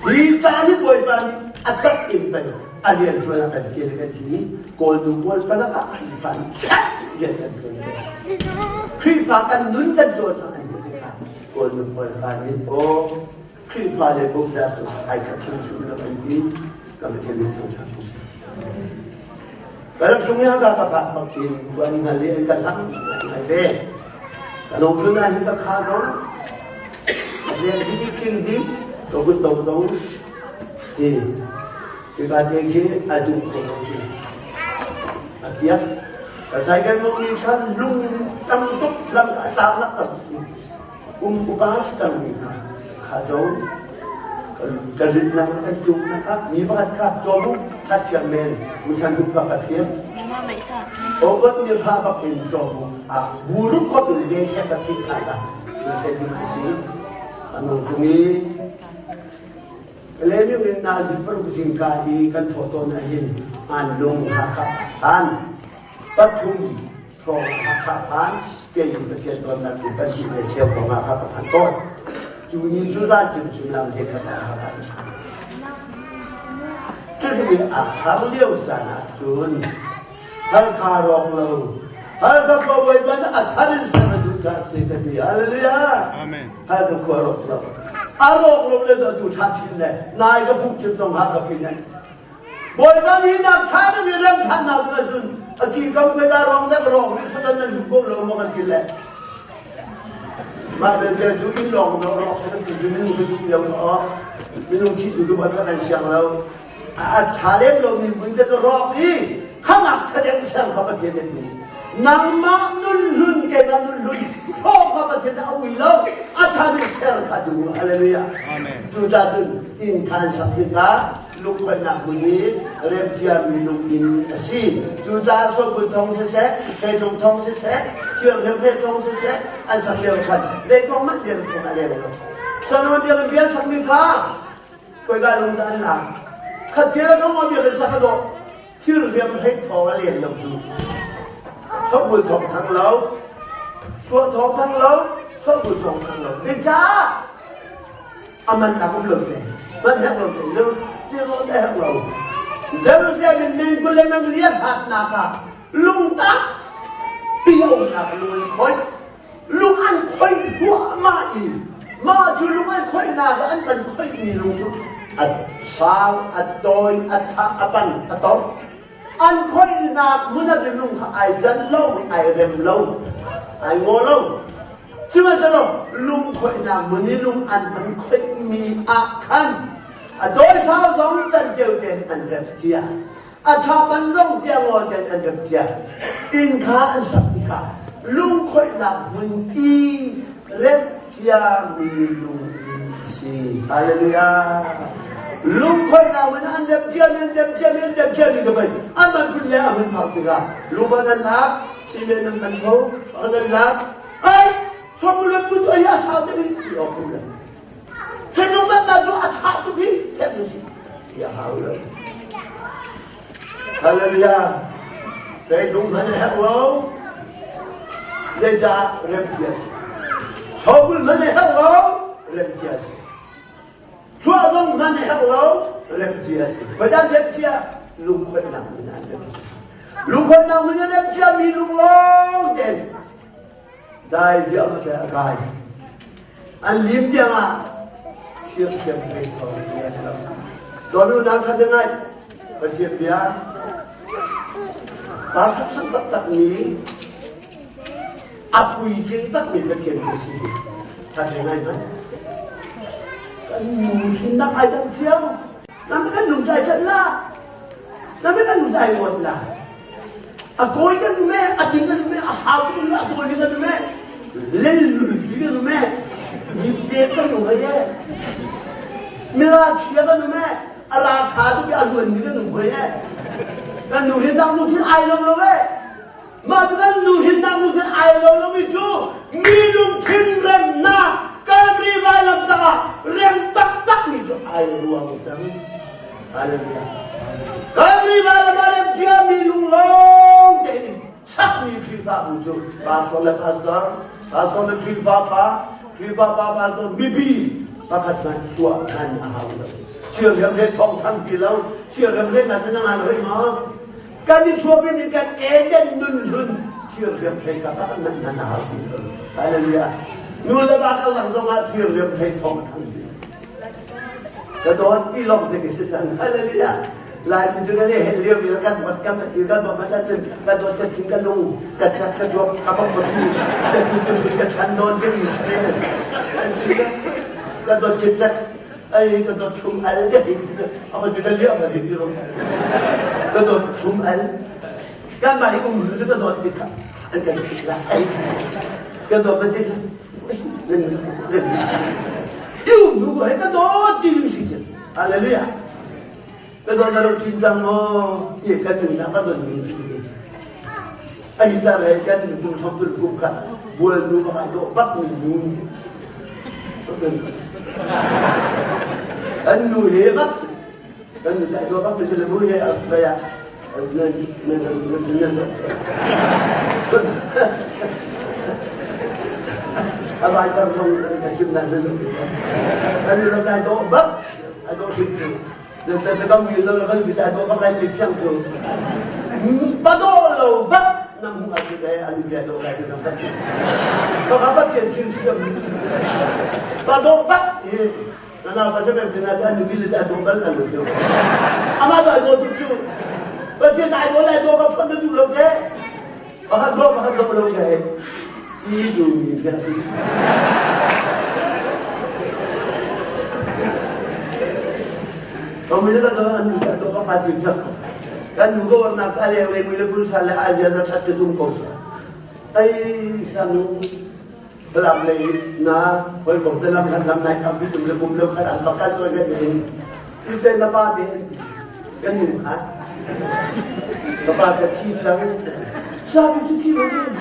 S2: hi ca nih Bawipa nih a tak in pei a rian ṭuan a kan kel kan ti Kawl nu pawl palak ah Khrihfa nih chat rian kan ṭuan ve Khrihfa kan nun kan cawn cang an ti kha Kawl nu pawl pa nih aw Khrihfa le Buddha cu ai khat hrimhrim lo an ti kan Pathian min thangṭhat u sih. Ka cung i ka ka phak bak in khua an hngal i an ka hlam ngai ve. Ka lungthin ah hin ka kha zong a rian hi khing dih ka kut dong zong hi hika te khi a duh ko lo khi a kiak ka cycle mong mi khan lung tam tuk lam ka tlang nak tam kum upa si cangmi hna kha zong ka ritnak le kan tluknak ah mi pakhat kha cawbuk thatsiam men muchan ruk bak a thiam August ni hra bak in cawbuk ah buruk kop in le thek ka thit than ta thil ding a si anong tung i Kalemiu in nazi paruk zingka i kan thawh tawn ah hin an lung Hakha phan pathum Thawng Hakha phan kei in Pathian dawtnak in pahnih le cheu hrawng ah ka phan tawn. Cu ni cu zan ṭim suimilam he khat ah Hakha in phan. Cuti a har lio caan ah cun Halkha rawk lo Halkha khua Bawipa nih a thar in ser a duh caah si ka ti. Hallelujah.
S3: Amen.
S2: Halkha khua rawk lo. A rawk lo le tu ṭha chin le nai ka phung chim zong Hakha pin Bawipa nih nak ṭha na mi rem ṭhannak ding ahcun a ki kam ko da rong le rong ri sadan nan duh ko lo maw kan ti le mah belte cu inn lawng no rawk sadan tu cu minung kan thi lo no minung thi tu tu kan siang lo a ṭha lem lo mi mun ka rawk i khanak ṭha deuh siang kha Pathian nih tu nangmah nun hlun keimah nun hlun hrawk kha Pathian nih a ui lo a ṭha deuh ser kha duh hallelujah
S3: Amen.
S2: Cucaah cun inn khan sak tikah. Lungkhoihnak hmun hi remciami lunginn a si. Cucaah Sualkul thong siseh, Hreitlung thong siseh, Thianghlim thong siseh, an sak lio khan leithuang manh biakinn chung a leng lo. Solomon biakinn bia sakmi kha khoika lung dah an lak? Khat thil a kong ma biakinn sak a dawh. Thil riam hlei thawng a len lo cu. Chokbul thawng thang lo, suah thawng thang lo, chokbul thawng thang lo. Zeicah? A man a um lo te. Man hek lo te. Lo thil te hek lo. Jerusalem in meng kul le meng riat hatnak ah lungtak pi a um thlak lung an khoi. Lung an khoi huahmah i mah cu lung an khoihnak ah an kan khoihmi lung cu a sang, a tawi, a tha, a pan, a tor. An khoihnak hmun ah lung kha ai can lo, ai rem lo, ai ngaw lo. Sihmanhsehlaw lung khoihnak hmun i lung an van khoihmi ah khan a dawisau zong canceu tein an rem cia. A ṭhapan zong tiangaw tein an rem cia. Inn kha an sak tikah lungkhoihnak hmun i remh ciami lung in a si. Hallelujah. Lungkhoihnak hmun an remh ciami, an remh ciami, an remh ciami ka pei. An man phun le a hun phak tikah lungkhoih an lak, cement an man kho, an lak. Ai, chuak le put ai a sau te ti awk um le. Theitlung man cu a chah tuk hi thek na si. Ti a hau lo. Hallelujah. Theitlung man a herh lo. Zeicah rem cia si. Chawbul man a herh lo. Rem cia si. Chuah zong man a herh lo. Rem cia si. Badan rem cia lungkhoihnak min an rem cia. Lungkhoihnak min an rem cia mi lunglawng ten Dai ziahmah le a kai. An lim tiangah thiamthiam thei thawng ti a lo. Dawnu nang kha ngai Pathian bia pa sak taktak mi a puitling takmi Pathian bia si hi tha te ngai hmanh. Kan nu hrinnak ai dang cio. Nang kan lung cai chan la. Nang kan lung cai ngawt la. A kawi kan um e, a ding kan um e, a sau kan um e, a tawi kan um e, lellul pi kan um e, dipte kan um hoi e, mira chia kan um e, a ra tha tuk i a luan mi kan um hoi e. Kan nu hin nak nu thil ai lo lo e. Mah cu kan nu hin nak nu thil ai lo lo mi cu mi lungthin remnak Calvary vailam tangah rem taktak mi cu ai ruang cang. Hallelujah. Calvary vailam ah remthiammi lunglawm tein sakmi Khrihfabu cu pastor le pastor, pastor le Khrihfa pa, Khrihfa pa pastor mipi pakhat hmanh chuah hman a hau lo. Siarem he thawng thang ti lo, siarem he na na ngan hoi ma? Kan i chuahmi nih kan Eden nun hlun thirriam thei ka tak nan nan a hau ti lo. Hallelujah. Nu le pa karlak zongah thirriam thei thawng a thang ti. Ka dawt ti lawng te ka si cang. Hallelujah. Lai mi cu kan i hel lio mi kan dawt kan ti kan dawt kan cun ka dawt ka thin ka lung ka tlak ka zuap ka bang ka fu ka ti ka ka chan nawn ka mi se kan ti ka dawt chit chat ai ka dawt thum al de ama cu ka liam ma ti ro ka dawt thum al kan mah hi um lu cu ka dawt ti kha an kan ti la ai ka dawt ban ti kha Iu nu he ka dawt ti lu si cun. Hallelujah. Ka dawt na ro ṭin cang maw? Ti kan nu na ka don ning cu ti. Ai ta re kan nu kum chom tul kum kha bual nu bak ai dawh bak mi nu ni. Kan nu he bak kan nu ai dawh bak mi le mu he a kaya nan nan nan nan a vai par zong ka chim nan nan kan nu kai dawh bak ai dawh hrim cu nan ta ka mui lo kan bi ta dawh bak lai ti fiang cu pa dawh lo bak nam hung a chu dai an bia dawh lai ti nam kan ka ka pathian thil siam pa dawh bak hi na nau pa se ben tina an nu le ta dawh bal an lu cu ama to ai dawh tuk cu pathian ai dawh lai dawh ka fon na duh lo ke Pakhat dawh pakhat dawh lo ke i duhmi bia si. Kamui le kan an nu ka dawh ka phan ti fiak ko. Kan nu ko warnak sa le le mui le pul sa le azia za that te dum ko sa. Ai sanu Falam lei na hawikom te lam hlat lam nai tam pi tum le kum le khat an bakal to ke in. Ite na pa te an ti. Kan nu kha. Ka pa ka thi cang. Sabi cu thi lo din.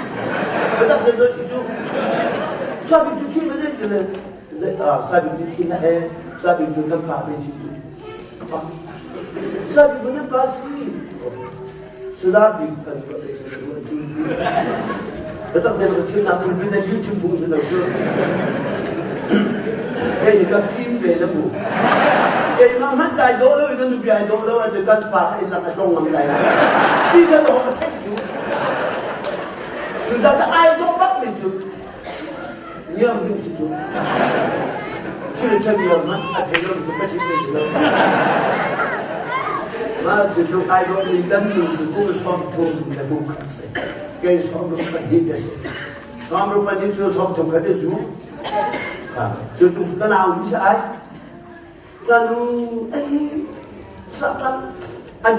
S2: Ka tak zen si cu. Sabi cu thi lo din le sabi cu thi na e sabi cu kan pa te si cu. Pa. Sabi cu nan pa si. Sabi fan cu a cu. Ka tak zen cu na kun bin na yu chim bu su lo cu. Kei ka fim ve la mu. Keimah hmanh kai dawh lo in nupi ai dawh lo ahcun kan fa kha inn lak a tlong ngam lai lo. Ti kan awk a theih cu. Cucaah ai dawh bak mi cu niam ding si cu. Thil ṭhen niam hmanh a thei lo cu ka ṭhit ve si lo. Mah cu ai dawh mi kan nu cu kum 30 le kum khat si. Kei 62 ka si. 62 cu 30 khat cu cu tu ka nau mi si ai sanu ei satan an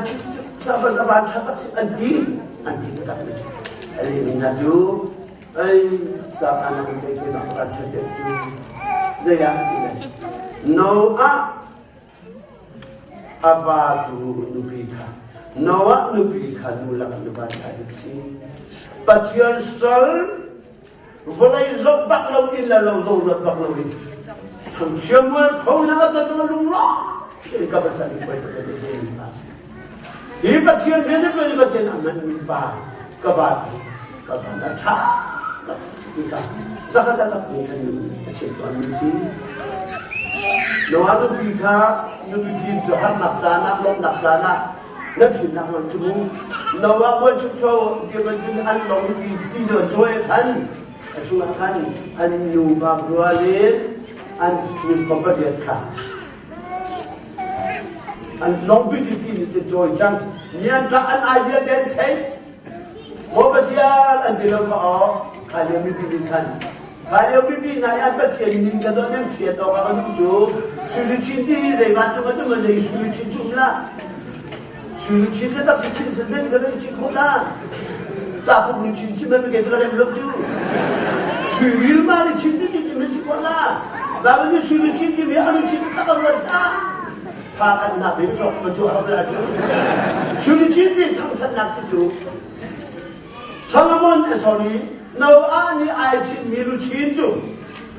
S2: saban avan tha tak si an ti an ti tak mi ali mi na cu ei satan an te ke ma kan tha te cu zaya ti le Noah ava tu nupi kha Noah nupi kha nu lak nu van tha dik si Pathian sal Vawlei zoh bak lo in le lo zoh ruat bak lo in thangchia mual tho na ka tu lunglawm tein ka pasal hi poi ka te mi pa si. Hi Pathian rian a tuan Pathian a ngan mi pa ka va ti ka va na tha tak tika chaka ta chak ni kan a chim tuan mi si. Noah nupi kha nupi fim cu harnak caan ah lawmhnak caan ah na fimnak man cu Noah mual chukcho ti bantuk an long ti ti cu cawi khan a chungah khan an nupa rual in an choose pariat kha an long pi ti ti ti cawi cang nian ta an idea te an thei Maw Pathian an ti lo kha aw kha lio mipi nih khan kha lio mipi hna i an Pathian min ka don an fiat awk ah kan um cu sui luchin ti hi zei vancung ah cun zei sui luchin cu um la sui luchin le tak chin sen sen ka chin khawh la tlapuk luchin chim man ke cu ka rem lo cu sui ril ma le chin ti ti ti si khawh la Bible nih sui luchin ti mi a luchin tak a ruat hlah Tha kan nak ding cawk ka cu a la cu Sui ti thangthatnak si cu Solomon a sorry Noah nih ai chin mi luchin cu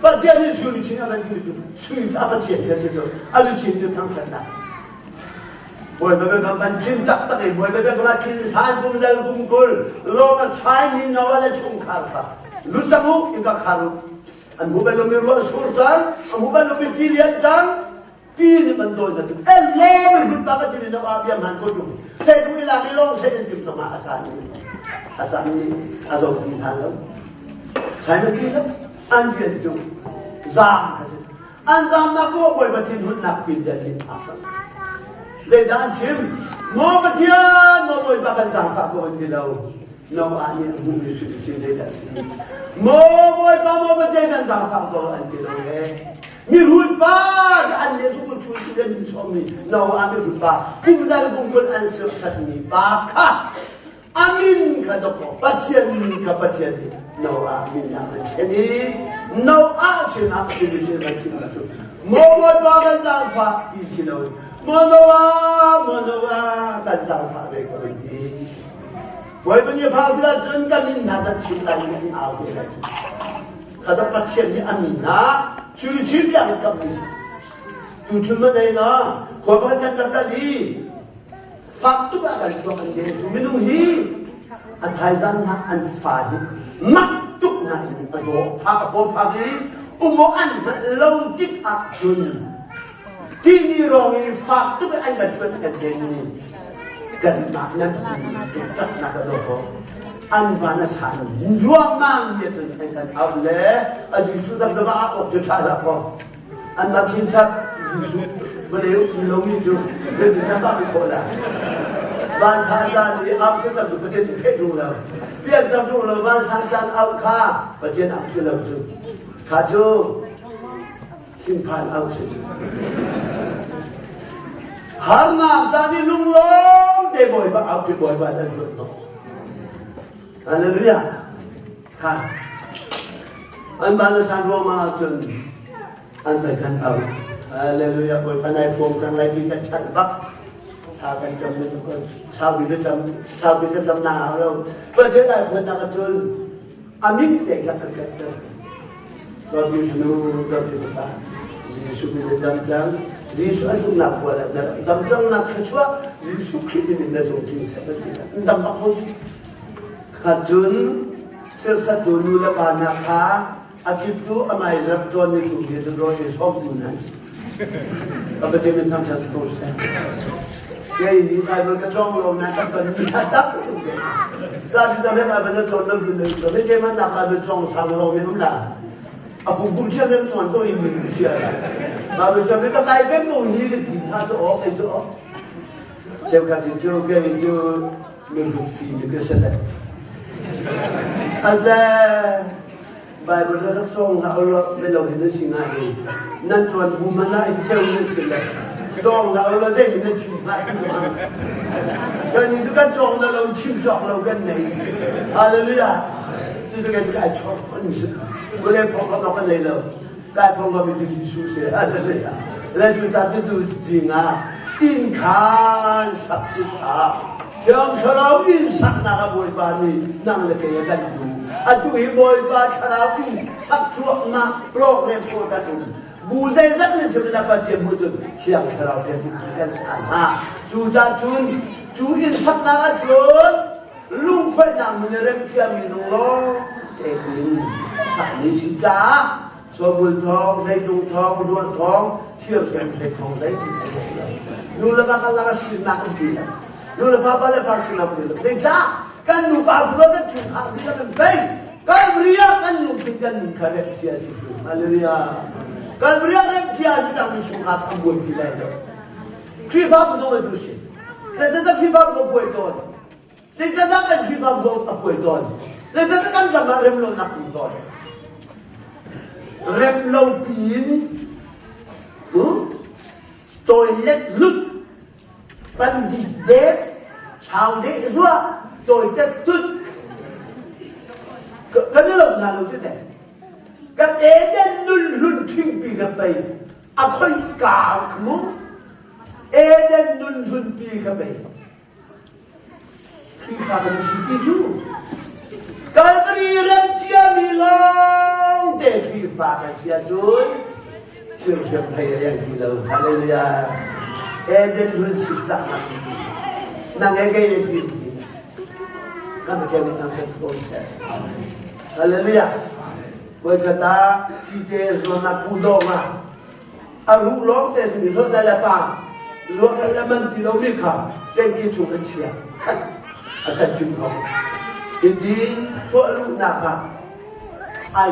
S2: Pathian nih sui luchin a van chim cu sui a Pathian bia si cu a luchin cu thangthatnak Bawipa bia kan chin taktak i Bawipa bia kan chin hlan kum dal kum kul lawng a chai mi Noah le chungkhar kha lu cang u in ka khar u an hmu bal lomi ruah sur cang an hmu bal lomi ti lian cang Ti nih man dawi na tuk. El le mi hlut ba ka ti no a bia man ko tuk. Se tu i lang i long se in tim zong ah a caan ni a caan ni a zo ti hna lo. Sai na ti lo an rian cu zaam a si. An zaam nak ko bawi pathin hun nak pil de hin a sa. Zeidah an chim? Maw Pathian, maw Bawipa kan zaam ka ko an ti lo. Noah nih a hmuhmi cu cu zeidah a si? Maw Bawipa, maw Pathian kan zaangfah ko an ti lo le. Mihrut pa an nih su kun chun ti an sawmmi Noah mihrut pa kum dal kum kul an serhsatmi pa kha a min kha dawkaw Pathian min kha Pathian nih Noah min ah an thlen i Noah sinah simi cu an chimmi cu maw Bawipa kan zaangfah ti si loin maw Noah maw Noah kan zaangfah ve ko an ti. Bawipa nih a phak tikah cun kan min hna kan chim lai i an au te lai cu. Kha da Pathian nih a min hna sui chin tiang in kammi si. Tu chun ma nei na khua pakhat kan rak kal i fak tuk ah kan chuak an de tu minung hi a thaizan hna an fa hi mak tuk na in a daw fak a paw fak i umo an hngalh lo tik ah cun tini rong in fak tuk in an kan chuan kan den ni kanmah nan tuk nak a daw an van a san ruangmang ni cun an kan auh le a Jesuh tak zong ah awk cu ṭha hlah kaw an mah chinchap Jesuh vawlei um lomi cu nan na bak khawh la van san caan i auh cu tak cu Pathian nih theih ṭung lo pian tak ṭung lo van san caan auh kha Pathian auh cu lo cu kha cu thinphan auh si cu harnak caan i lunglawm te Bawipa auh cu Bawipa na zuat hnawh Hallelujah. Ha. An van le san ruangmang ahcun an vai kan au. Hallelujah Bawipa nai pawm cang lai ti kan chan bak. Thla kan cam le saupi thlacam saupi thlacam na hau lo. Pathian ai phuan nak ahcun a mit te kha kan kan ter. Dawtmi fanu, dawtmi fapa, Jesuh min in dam cang. Jesuh an tumnak pual ah na dam cang nak thluachuah Jesuh Khrih min in na cung tling seh kan ti. Dam bak ko. Kha cun sirsattu nu le pa hna kha a kiptu a mai zap ṭuan ni tu hi tu rawl i sawm tu nan si. Ka Pathian min thangṭhat si ko seh. Kei hi Bible ka cawng lo na ka ton mi a tak tuk ve. Sa ti ta Bible na cawn lo lu le so me keimah nak Bible cawng sang lo mi um la. A kum kum chiam nan cawn ko i mi sia la. Bible chiam ka kai pek ko hi ka ti tha chu o kei chu o. Cheukhat hi cu kei cu mihrut fim ka si le. Aze Bible na rak cawng hlah ulaw mino hi nan si hnga i nan tuan bu hmanh ah hi ceu nan si le cawng hlah ulaw zei nan chim hnga ti ka hmang. Kan ni cu kan cawng na lo chim cawk lo kan nei. Hallelujah. Cucu kai cu kai chawk phun si. Vawlei phawng kha ka nei lo. Kai phawng ka mi cu Jesuh si. Hallelujah. Le cu ta cu tu jing ah inn khan sak tikah Thiang Thlarau inn saknak ah Bawipa nih nang le kei a kan duh. Atu hi Bawipa Thlarau inn sak cuahmah program chuah kan um. Bu zeizat nan chim na Pathian hmuh cun Thiang Thlarau he kan sa hna. Cu caan cun cu inn saknak ah cun lungkhoihnak mun i remthiammi nung lawng te in sakmi si caah Sobul thawng, hreitlung thawng, ruah thawng, thirhrem hlei thawng zeiti an um lo. Nu le va kan lak ah sinak an ti lo. Nu le pa pa le pa sinak ti lo. Zeicah kan nu pa furo kan chungkhar dihlak an pei. Kalvari ah kan lungthin kan nun kha rem cia si cu. Hallelujah. Kalvari ah rem cia si cang mi chungkhar an buai ti lai lo. Khrihfabu zong an cu si. Zeicahtiah Khrihfabu a buai tawn. Zeicahtiah kan Khrihfabu a buai tawn. Zeicahtiah kan ram ah remlonak um tawn. Rem lo piin toilet lut pandit dek chau deh ruah toilet tut kan i lo hna lo cu te kan eden nun hlun ṭhingpi ka pei a khoi ka mu eden nun hlunpi ka pei Khrihfa kan si ti cu Calvary rem ciami lawngte Khrihfa kan si ahcun thirhriam hlei a riang ti lo. Hallelujah. Eden hlun sikcahnak nang he kei he ti ti kan Pathian nih thangṭhat si ko seh. Hallelujah. Voikhat ah cite zuannak pu dawng ah A ruh lawng te mi hlawt le pa luak le man ti lomi kha tengki chung an chia khat a kan tim hawk. Hiti chuah luhnak ah ai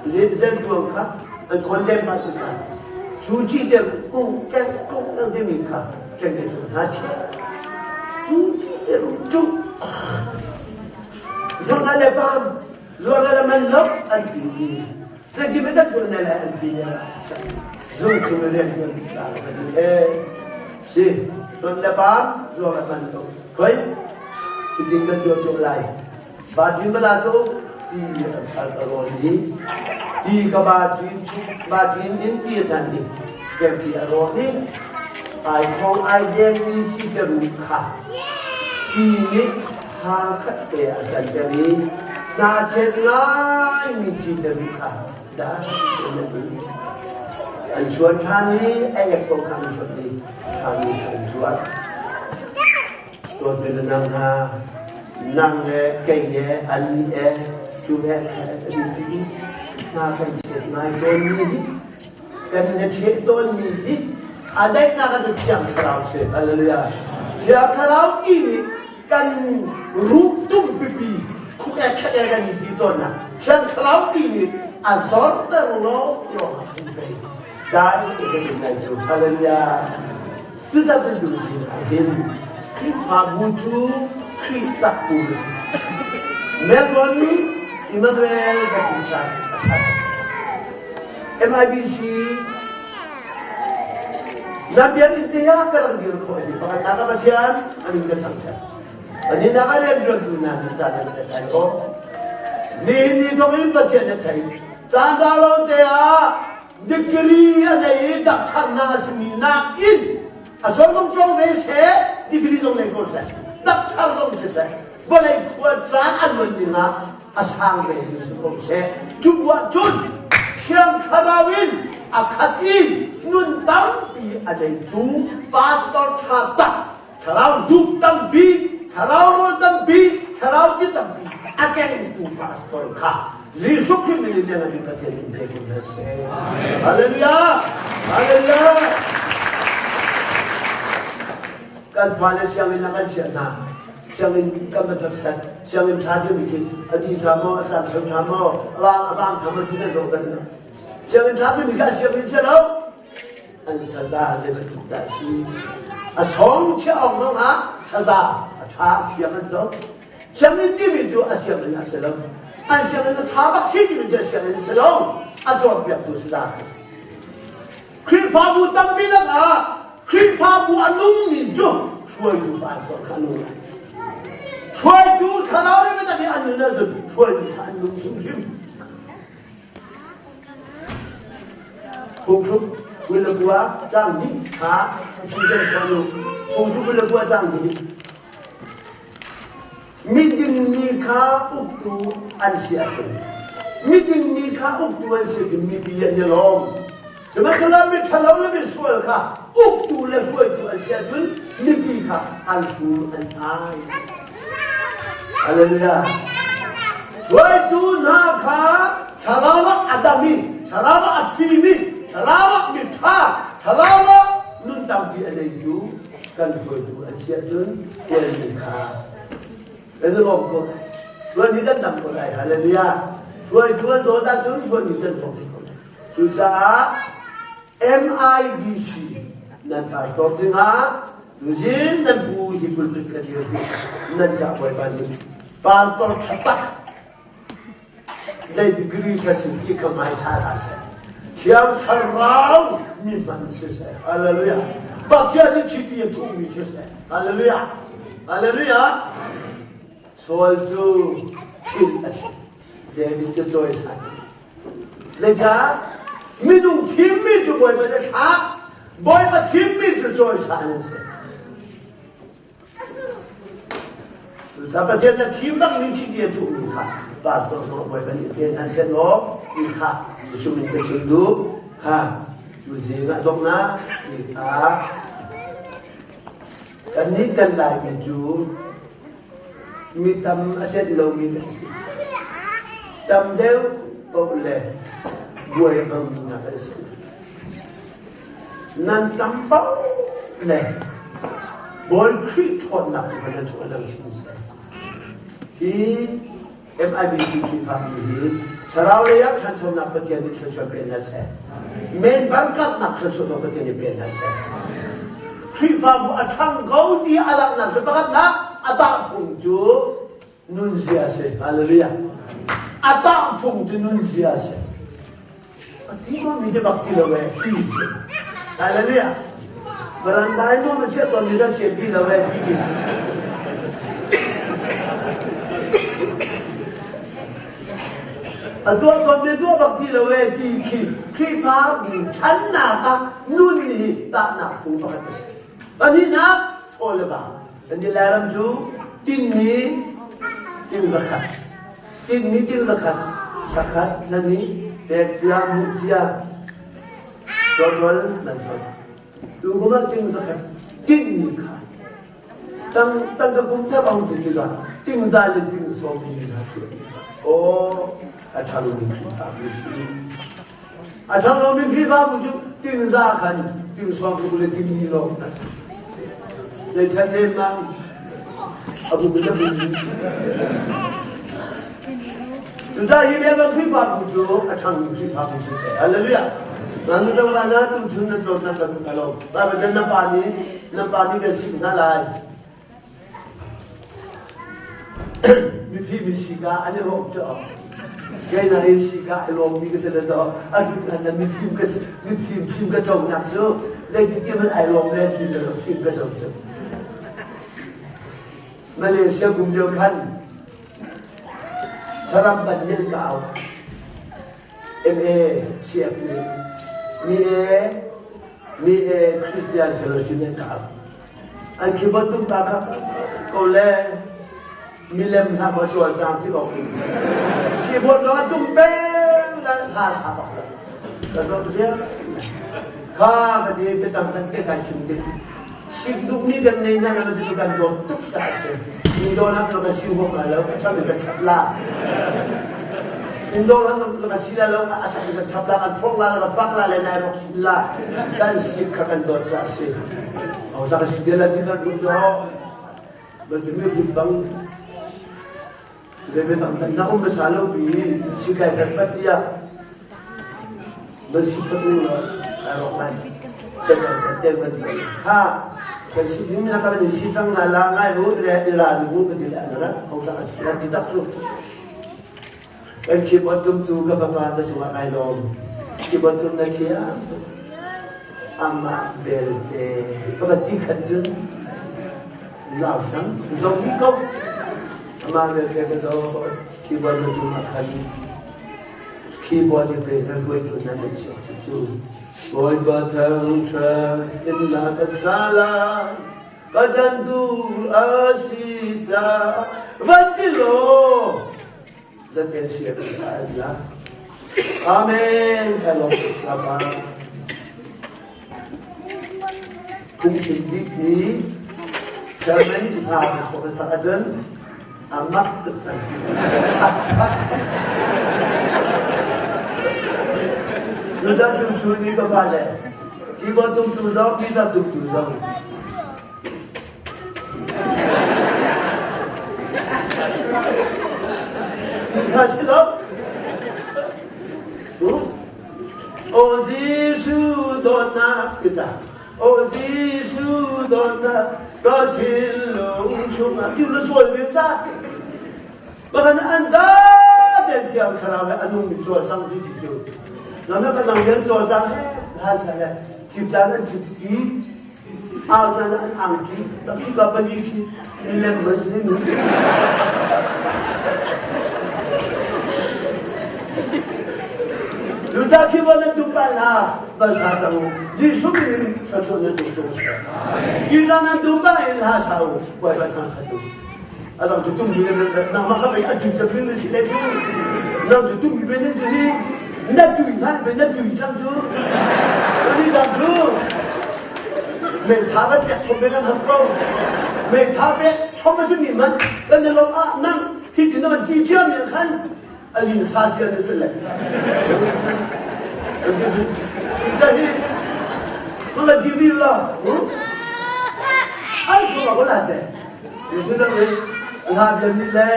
S2: len zel kha an condemn ba ti kha cu ci te kung ken kung an timi kha tengki chung hna chia cu ci te rung cu luak le pa luak le man lo an ti Si ton le pa zuang a man ko khoi cutin kan tuah tuk lai ba ti mala to ti a rawn i ti ka ba cin ba cin in ti a chan i kempi a rawn i ai khong ai deng mi chi te ru kha ti nih hang khat te a canter i hnachet ngaimi citer kha dai tein an um. An chuan ṭhan i a ek ko kha an hlonh i ṭhami kha an zuat. Dawtmi le nang hna, nang le kei le annih e cu he kha an i pi hna kan chet ngai tawnmi hi kan na cheh tawnmi hi a daihnak ah cun Thiang Thlarau si. Hallelujah. Thiang Thlarau ti nih kan ruh tum pipi khuk e khat e kan i ti tawnnak Thiang Thlarau ti nih a zorter law law a kan pei. Dai te kan in lai cu. Hallelujah. Cucaah cun tu ah hin Khrihfabu cu Khrih takpu a si. Melbourne Emmanuel Baptist Church a sak. MIBC na biakinn te ah ka rak dir khawh hi pakhat nak ah Pathian a min ka thangṭhat. Pahnihnak ah rianṭuantu hna nan ca nan ka thai awk. Nihin ni thawk in Pathian na thei. Caan rau lo te ah Degree a nei i dakṭhannak a simi nakin a zong cawng ve seh, degree zong nei ko seh, dakṭhar zong siseh, vawlei khua caan a luan dingah a sang ve mi si ko seh. Cu buah cun Thiang Thlarau in a khat i nun tampi a neitu pastor ṭha tak, thlarau duk tampi, thlarau rawl tampi, thlarau ti tampi a kengtu pastor kha Jesuh Khrih min in nan Pathian in pe ko hna seh. Hallelujah! Hallelujah! Kan fale sianginn ah kan chiah hna. Sianginn kan va dothlat. Sianginn ṭha deuh khi a di ṭha maw, a tlang ṭha maw, a vang a vang ṭha maw ti kan zoh bal lo. Sianginn ṭha deuh khi a sianginn si lo. An saza zei bantuk dah si. A song chiah awk zong ah saza a ṭha a thiang an zoh. Sianginn timi cu a sianginn a si lo. An sianginn a ṭha bak si timi cu a sianginn a si lo. A cawnpiaktu saza a si. Khrihfabu tampi lakah Khrihfabu a nungmi cu hruaitu pastor kha a nung lai. Hruaitu thlarau le biatak i an nun ahcun hruaitu kha an nung hrimhrim. Phungthluk 29 caang hnih kha Ethian khua nu phungthluk 29 caang hnih Miding mi kha uktu an si ahcun miding mi kha uktu an si ahcun mipi an i lawm. Sihmanhsehlaw miṭhalo le misual kha uktu le hruaitu an si ahcun mipi kha an hrum an ai. Hallelujah. Hruaitu hna kha thlarau ah a dam i thlarau ah a fim i thlarau ah miṭha thlarau ah nun tampi a neitu kan hruaitu an si ahcun hruaimi kha kan i lawm ko lai. Hruaimi kan dam ko lai. Hallelujah. Hruaitu an zawt ahcun hruaimi kan zawt ko lai. Cucaah MIBC nan pastor dingah tuzing nan pu hi pulpit ka dir hi nan ca Bawipa nih pastor ṭha tak zei degree sa si ti kha hmaisa hlah seh. Thiang Thlarau mi hman siseh. Hallelujah. Pathian nih chiti a thuhmi siseh. Hallelujah. Hallelujah. Saul cu thil a si. David cu cawisan a si. Zeicah? Minung thimmi cu Bawipa nih a thlah. Bawipa thimmi cu cawisan an si. Cucaah Pathian na thim bak ning chiti a thuhmi kha pastor zong Bawipa nih pe hna seh law ti kha chim in ka chim duh. Ha, cu zing ah donghnak ti kha kannih kan Laimi cu Mi tam a celh lomi kan si. Tam deuh paoh le buai hmangmi hna kan si. Nan tam paoh le Bawi Khrih ṭhawnnak tu kha nan chung a lang chin seh. Hi MIBC Khrihfabu hi thlarau lei ah ṭhanchonak Pathian nih thluachuah pe hna seh. Men barkatnak thluachuah Pathian nih pe hna seh. Khrihfabu a ṭhang ko ti a langhnak cu pakhatnak a tahfung cu nunzia a si. Hallelujah. A tahfung cu nunzia a si. A ti ko mi te bak ti lo e ti si. Hallelujah. Barandai mo ma chia ton mi da chia ti lo e ti ki si. A tuah ton mi tuah bak ti lo e ti khi Khrihfa ṭhannak ah nun hi tahnak phung pakhat a si. Pahnihnak chaw le va. Kan i Lairam cu tinni ting zakhat. Tinni ting zakhat. Zakhat hlani pek cia hmuh cia tawlrol nan hon. Tu kum ah ting zakhat tinni kha tang tangka kum thar ong ti tikah ting za le ting sawm ni hna cu aw a ṭhangmi Khrihfabu si. A ṭhang lomi Khrihfabu cu ting za khan ting sawm ruk le ting ni lawng hna. Zei ṭhan lemmang a bu in a bu mi si. Cucaah hi bia Khrihfabu cu a ṭhangmi Khrihfabu si seh. Hallelujah. Nan nu dang na tuchun nan cawnnak kan ka lo. Bible na pa nih na pa nih kan sim hna lai. Mifim hi sika an i lawm cu kei na hi sika i lawmmi ka si le to an nan mifim ka mifim fim ka conak cu zeitin man ai lawm len ti le fim ka co cu Malaysia kum lio khan saram ban nih an ka au MA CF nih. Mi e mi e Christian Fellowship an ka an keyboard tum ta kha ko le milem hna ma cual cang ti bok keyboard lo tum peng dan sa sa bak ka zom sia kha ka ti petang kan te kan chim tik sik duk ni kan nei na na chu kan dawt tuk cha se indo na ka si ho ma lo ka cham ka chap la indo na ka si la lo ka achap ka chap la kan phong la ka fak la le nai rok la kan sik kha kan dawt cha se au sa ka si bela ti kan du jo ba ti mi sim bang le be tam tan na um sa lo pi si kai kan pat ya ba si patu la ka rok lai kan kan te ban kha kan si nim la ka ban si chang na la ngai hu re ira ni bu ka ti la na au sa ka si ti tak su kan keyboard tum tu ka papa na cungah kai lawm keyboard tum na thiam amah belte ka va ti khat cun lau cang zong dih ko amah belte ka dawt keyboard na tum ah khan keyboard i pe na hruaitu na na chiah cu cu Bawipa thangṭhat in la ka sa lai ka dantu a si caah van ti law zaten sia ka sa la Amen hello saba phungchim dik ni German hla ka sak ahcun a mak tuk cang. Tuzan tu chu ni ka fa le keyboard tum tu zong guitar tum tu zong Kha si lo. O Jesuh dawtnak ka O Jesuh dawtnak ka thinlung chungah tu na sual mi ca. Bakan an zaten thiang thlarau he a nung mi cawlcang ti si cu. Nang na ka nang rian cawlcang he hlan sa le thip caan an thip ti au caan an angki khi ka pali khi milem man si nu. Judah khi va nan duh pa la van sa cang u. Jesuh min in thluachuah nan duh tuk. Kira nan duh pa in hla sa u. Bawipa thang that u. A dang cu tum mi nangmah ka bei a tu ta bin si le tu. Nang cu tum mi ben nan hi. Na tui hlan ben na tui cang cu. Kani dang cu. Mei tha ban pek chom be kan ham ko. Mei tha pek chom a si mi man kan lo ah nang hi tin man ti thiam mi khan a lin sa tia na si le. Jadi mga TV la, ai ko ma ko la te. Yesu na le la bian ni le.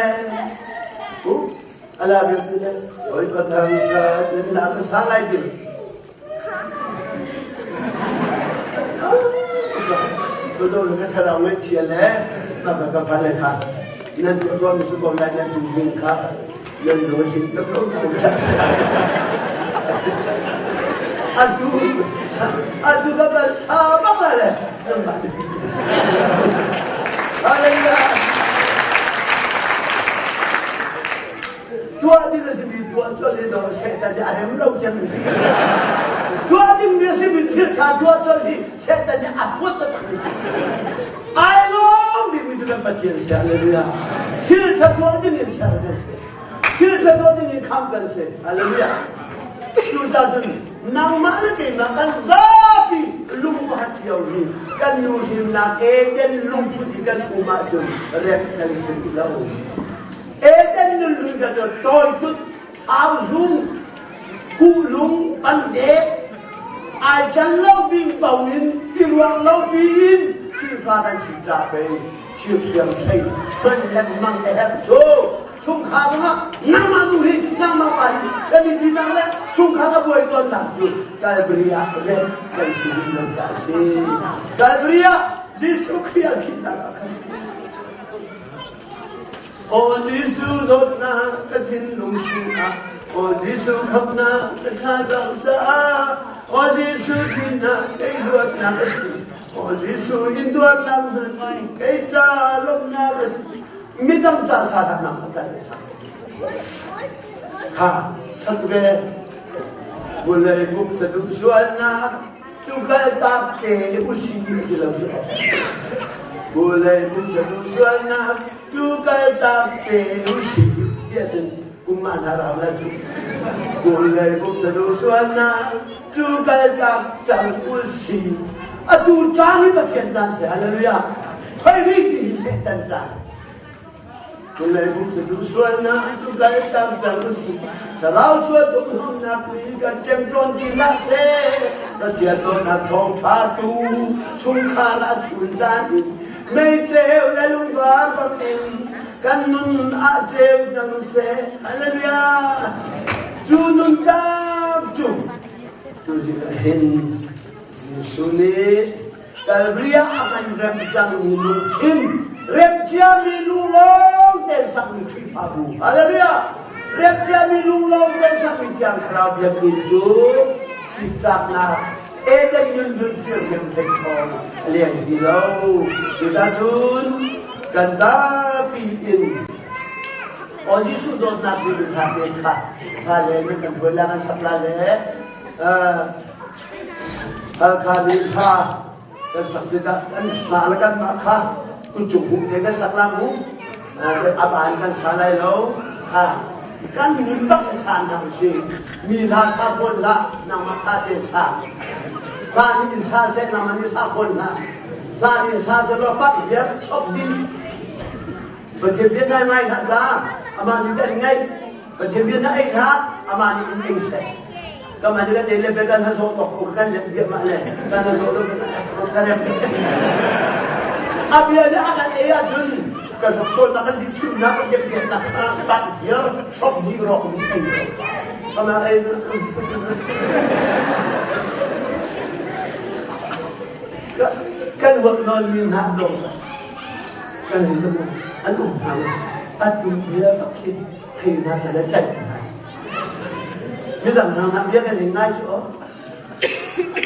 S2: Ala bian ni le. Oi pathang cha ni la ka sa lai ti. Tu zo le ka thlarau ngai chia le ka ka ka fa le kha nan tu tuan mi su ko lai nan tu vin kha nan lo hin ka lo ka cha atu atu ka ba sa ba ka le nan ba Hallelujah Tuah ding a simi tuah colh i dawh Satan nih a rem lo cem mi si. Tuah ding mi a simi thil ṭha tuah colh hi Satan nih a huat taktak mi si. Ai lawm bikmi cu kan Pathian si. Hallelujah. Thil ṭha tuah ding in ser kan si. Thil ṭha tuah ding in kham kan si. Hallelujah. Cucaah cun nangmah le keimah kan zapi lung pakhat cio hi kan nu himnak Eden lungput hi kan um ahcun rem kan si lo. Eden nunhlun ka cu tawitut sauzung kuhlung pandek ai can lo bing bo in i ruang lo piin Khrihfa kan si ca pei thirthiam thei ban lengmang te herh cu chungkhar zongah nangmah nu hi nangmah pa hi kan i tinak le chungkhar a buai tawnnak cu Calvary ah rem kan si rih lo ca a si. Calvary ah Jesuh Khrih a thihnak ah khan Aw Jesuh dawtnak ka thinlung chungah Aw Jesuh khamhnak ka thladang caah Aw Jesuh thihnak kei luatnak a si Aw Jesuh in tuarnak hna kei ca lawmhnak a si midang ca sa nak kha tlai sa kha that ve. Vulei pumsa duh sualnak cu kaltak te usih ti lo cu. Vulei pumsa duh sualnak cu kaltak te usih tiah cun kum ma hna rau la cu. Vulei pumsa duh sualnak cu kaltak cang usih. Atu caan hi Pathian caan si. Hallelujah. Khoi ri ti hi Satan caan. Vulei pumsa duh sualnak cu kaltak cang usih. Thlarau sual thurhnawmnak nih kan ṭemṭawn ti hlah seh. Pathian dawtnak thawngṭha tu chungkhar ah chun caan in meiceu le lungvar bangin kan nun ah ceu cang seh. Hallelujah! Cu nun tak cu tuzing ah hin Jesuh nih Calvary ah a kan rem cangmi lungthin, rem ciami lung lawng tein sakmi Khrihfabu. Hallelujah! Rem ciami lung lawng tein sakmi Thiang Thlarau biakinn cu sittlaknak Eden nun zun thirhriam hlei thawng a leng ti lo. Cuticun kan zapi in Aw Jesuh dawtnak timi hla te kha hla le nan kan hruai la kan sak la le Halkha nih hla kan sak tikah kan hla le kanmah kha kucung hum te kan sak la mu. A baan kan sa lai lo. Kha kan nun bak in sa hna usih. Mi hla sa fawn hlah, nangmah hla te sa. Hla nih in sa seh, nangmah nih sa fawn hlah. Hla nih in sa seh law pak viar chok ding. Pathian bia ngai ngai hlah ca, amah nih kan ngaih. Pathian bia na ei hlah, amah nih in ei seh. Kan mah nih kan ei le kan han zawh tok ko kan lem diam mah le kan han zawh lo kan lem A bia nih a kan ei ahcun kan rak tawl na kan thim na kan dep dep na kan bat viar chok di rok ni ei. Amah ei kan huat non min hna dong kan an um hna lo an um bia bak khi thei hna sa le caih hna midang hna hna bia kan ngai cu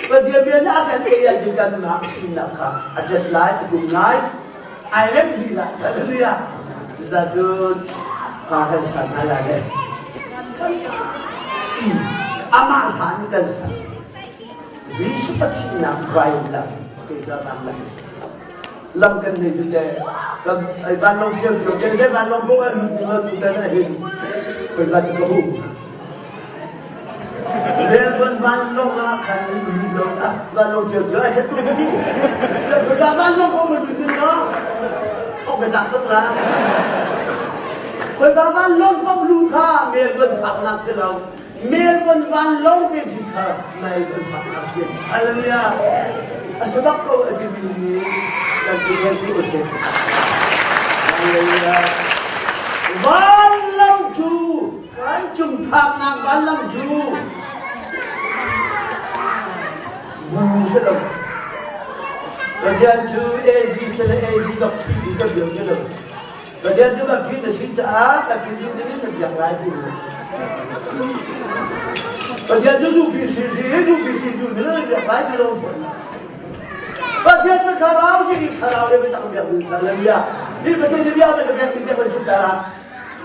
S2: Pathian bia nih a kan ei ahcun kanmah sinak kha a ṭet lai a tum lai ai rem dih lai hallelujah cuzacun fa kan sa hna lai le amah hla nih kan sa Jesuh pathinak vailam ke ca lam lam kan nei tu le kan ai vanlawng thiam thiam ke zei vanlawng ko an lut lo tu tan ah hin koi ba ka hu Melbourne vanlawng ah khan lut lo ah vanlawng thiam thiam ai tu ni le ka vanlawng ko mun lut no thok ka tak tuk la koi ba vanlawng ko lu kha Melbourne phak nak si lo Melbourne vanlawng te chin kha Melbourne phak nak si. Hallelujah. A sabak ko a timi nih kan ti hen ti usih. Hallelujah. Vanlawng cu kan cung phaknak vanlawng cu bu si lo. Pathian cu AZ si le AZ dok chui ti kan biak ti lo. Pathian cu kan Khrih na si caah kan Khrih duh ding in na biak lai ti Pathian cu duhpi si si duhpi si duh ding in biak lai ti lo fawn Pathian cu thlarau si i thlarau le biatak biak ding hallelujah hi Pathian cu bia kan biak ding kan chim ta la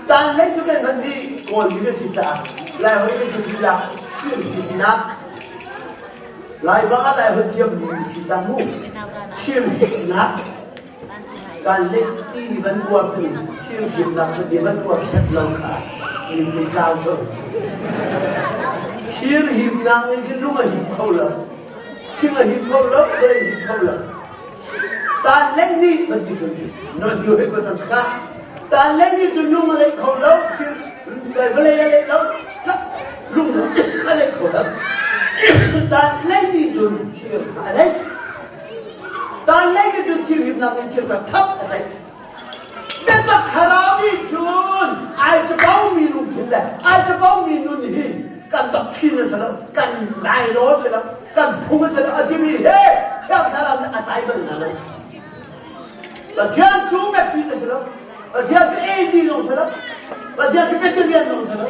S2: tan lei cu kan hman dih kawl mi kan si caah lai hoi kan chim lila thil himnak lai bang ah lai hoi thiam mi si ta mu thil himnak Kan leh ti van uar tu thirhimnak tete van uar set lo kha min tlau cu. Thirhimnak nih khin lung a him kho lo. Thing a him kho lo, vawlei him kho lo. Tan lei nih van ti cun na van ti hoi ko cang kha. Tan lei nih cun lung a lei kho lo, thir vawlei a lei lo, lung a lei kho lo. Tan lei nih cun thir a lei. Tan lei ke cun thilhimnak in thil kha thap a tlaih. Biatak thlarau nih cun ai capomi lungthin le ai capomi nun hi kan doctrine a si lo, kan bylaw a si lo, kan phung a si lo a timi he Thiang Thlarau nih a tlai bal hna lo. Pathian cu Baptist a si lo. Pathian cu AD lawng si lo. Pathian cu Petarian lawng si lo.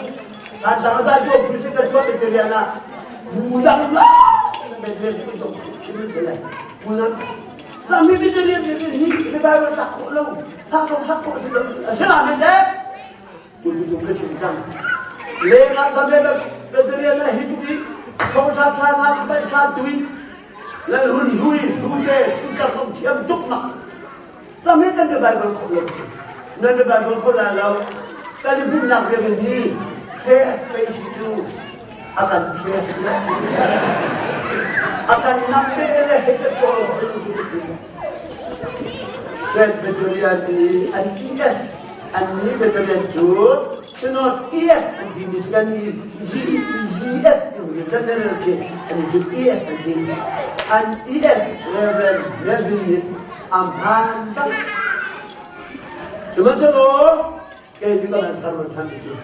S2: Kan tang a cu cu kan chuah Petarian ah bu dang Petarian cu tuk khim si le bu dang Sami Petarian ni ni ni Bible sak khawh lo sak lo sak khawh si lo a si la men de bu bu ka chim cang leng ah kan Petarian ah hi tu i Thawngtha tha tha kan sa tui le hun hui hu te singkar zong thiam tuk mak. Cam hi kan Bible kho lo. Nan Bible kho la lo. Kan i pumhnak biakinn hi KSPC cu a kan KS le a kan nam pe le hei kan cawl kho lo cu. Presbyterian i an ES an ni Presbyterian cu Synod ES an ti mi kan ni GS General khi an cu ES an ti an ES Reverend Melvin nih am hmaan tak. Sihmanhsehlaw kei nih kan sermon than cu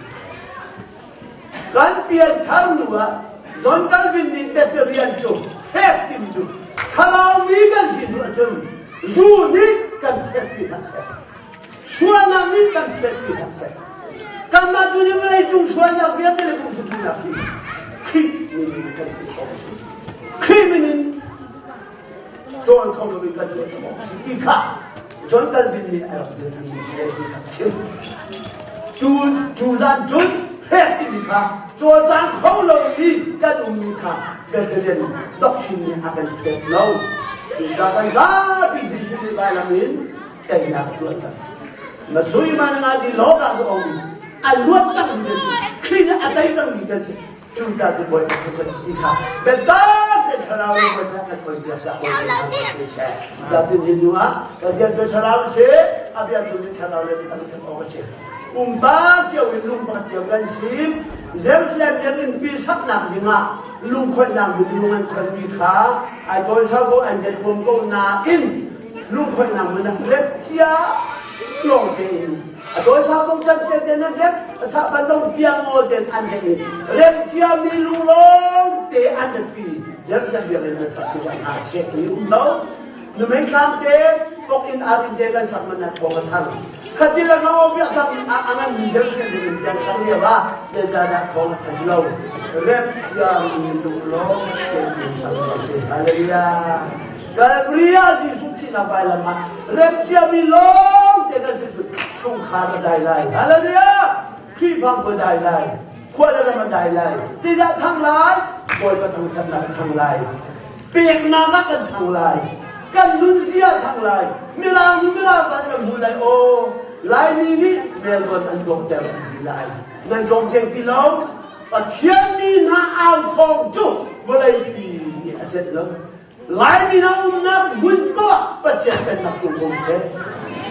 S2: kan pian thar nu ah John Calvin nih Presbyterian cu fek timi cu thlarau mi kan si hnu ahcun zu nih kan phet ti hlah seh sualnak nih kan phet ti hlah seh kanmah tu nih vawlei cung sualnak vialte le kum sutnak hi Khrih min in kan ti khawh a si. Khrih min in ṭawl kho loin kan tuah cang awk a si ti kha John Calvin nih a rak dirhmi si ti kha chim. Cu cu zan cun hrek timi kha cawlcang kho lo i kan ummi kha vegetarian doctrine nih a kan thlet lo. Cucaah kan zapi Jesuh nih vailam in teinak a tuah cang. Na sui ma na nga ti lawng ah ka um a luat cangmi kan si. Khrih nih a tei cangmi kan si. Cucaah cu Bawipa cu ti kha biatak te thlarau in Bawipa kan cawnpiak cah Bawipa kan si. Cucaah hin hnu ah kan rian tu thlarau si, a bia tu nih thlarau le kan kan awk a si. Pumpak cio in lungpang cio kan si. Jerusalem biakinn pi saknak dingah lungkhoihnak ding lung an khonmi kha ai tawisau ko an biat pum ko nain lungkhoihnak mun ah rep cia lawng tein a tawisau ko can te te nan rep a chah ban dong tiang ngaw ten an hei i rep cia mi lung lawng te an pi Jerusalem biakinn an sak tikah aa chek mi um lo numei thlam te pok in arin te kan sak man ah thawng a thang khati la ngau biak thang a ngan mi Jerusalem biakinn kan sak lio ah zeicahdah thawng a than lo rep cia mi lung lawng te an sak hallelujah Calvary ah Jesuh thihnak vailam ah rem ciami lawng te kan si cu chungkhar a dai lai. Hallelujah! Khrihfabu a dai lai. Khua le ram a dai lai. Tidah thang lai? Bawipa thangthatnak a thang lai. Peknak ah kan thang lai. Kan nunzia thang lai. Mirang nih mirang kan kan hmu lai. Aw, Laimi nih Melbourne an dawhter an ti lai. Nan tlawm deng ti lo. Pathian mi hna au thawng cu vawleipi nih a celh lo. Laimi na umnak hmun poah Pathian pennak tung ko seh.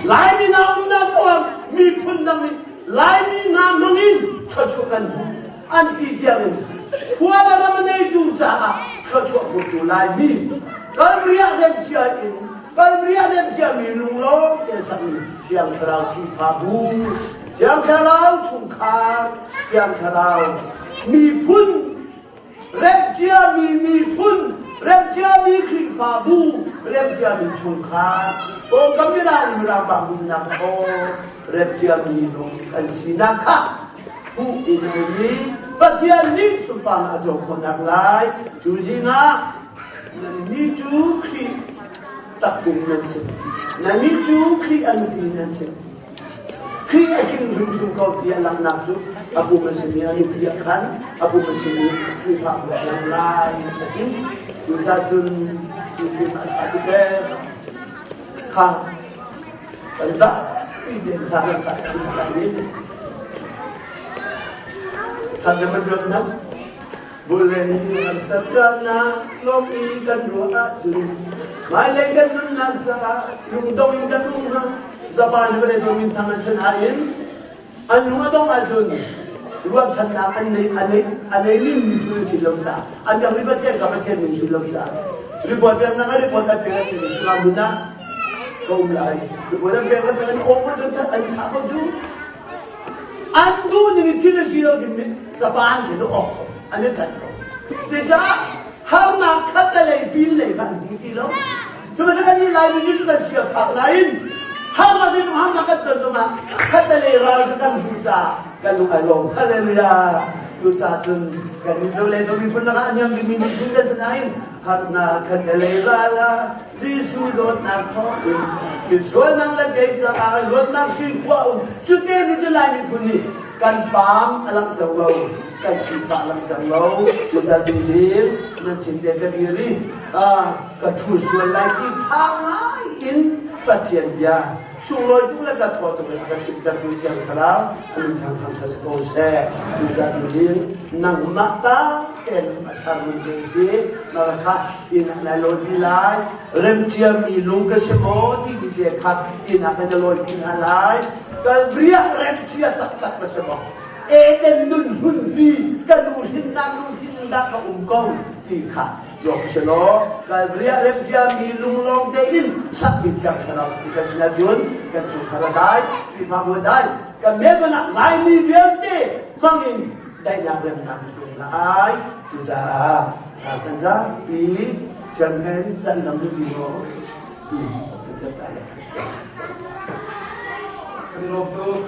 S2: Laimi na umnak poah miphun dang nih Laimi hna hmangin thluachuah kan hmuh an ti tiang in khua le ram a neitu caah thluachuah hmutu Laimi Kalvari ah remcia in Kalvari ah remcia mi lunglawm te sakmi Thiang Thlarau Khrihfabu Thiang Thlarau chungkhar Thiang Thlarau miphun Remhciami miphun, remhciami Khrihfabu, remhciami chungkhar, pawngkam mirang in mirang bang umnak aw, remhciami lung kan sinak kha hmuh in a um i Pathian nih sunparnak a co khawhnak lai tuzing ah nannih cu Khrih takpum nan si. Nannih cu Khrih a nupi nan si. Khrih a tling hrimhrim ko ti a langhnak cu a pum a simi a nupi a khan, a pum a simi Khrihfabu a lang lai a ti. Cucaah cun Khrih a ṭha tuk ee. Kha kan zapi tein thla kan sah ṭhan lai i Than na kan ruat Vawlei harsatnak lawng i kan ruah ahcun hmailei kan nunnak caah lungdong in kan um hnga. Japan vawlei cung minthang an chan ahhin an lung a dongh ahcun ruahchannak an nei a nei a nei mi thil si lo caah an rak Pathian ka Pathian min si lo caah report peknak a report an pek an ti hmun ah ka um lai report an pek an pek an awk an an thah ko cu An duh ning in thil a si lo ding nih Japan khi na awk ko, an i ṭanh ko. Cucaah harnak khat a lei pin lei kha an hmu ti lo. Cubantuk kan nih Laimi cu kan sia fak nain harnak zeizong harnak kan ton zongah khat a lei ral kha kan hmu caah kan lung ai lawm. Hallelujah! Cucaah cun kan nih cu lei miphun lakah a niam bikmi miphun kan si nain harnak khat a lei ral ah Jesuh dawtnak thawngin misualnak le kei caah luatnak sui khua um cute ni cu Lai miphun nih kan paam a langhter lo. Kan sifah langhter lo. Cucaah tuzing nan sin te ka dir i ka ṭhu sual lai ti phang ngai in Pathian bia sunglawi tuk le ka thaw tuk in a ka chimtertu Thiang Thlarau a min thang thangṭhat si ko seh. Cucaah tuzing nangmah ta tein a sermon te si na kha inn ah nai lawipi lai. Remṭiami lung ka si maw ti ti te kha inn ah kan i lawipi hna lai. Kalbriah remṭia taktak ka si maw? Eden nun hmunpi ka nu hrinnak lungthin dah ka um ko ti kha ruak si law Kalvary ah remṭiami lunglawng tein sakmi thiang thlarau ti kan sin ahcun kan chungkhar a dai, Khrihfabu a dai, kan Melbourne ah Laimi vialte hmangin daihnak remnak na tlung lai. Cucaah kan zapi thianghen can lam biapi maw? Kan thiam ta le.
S3: Kan lawm tuk.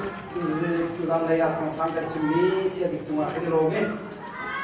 S3: Tuzan lei ah thawngthang kan chimmi sia bik cungah kan i lawm i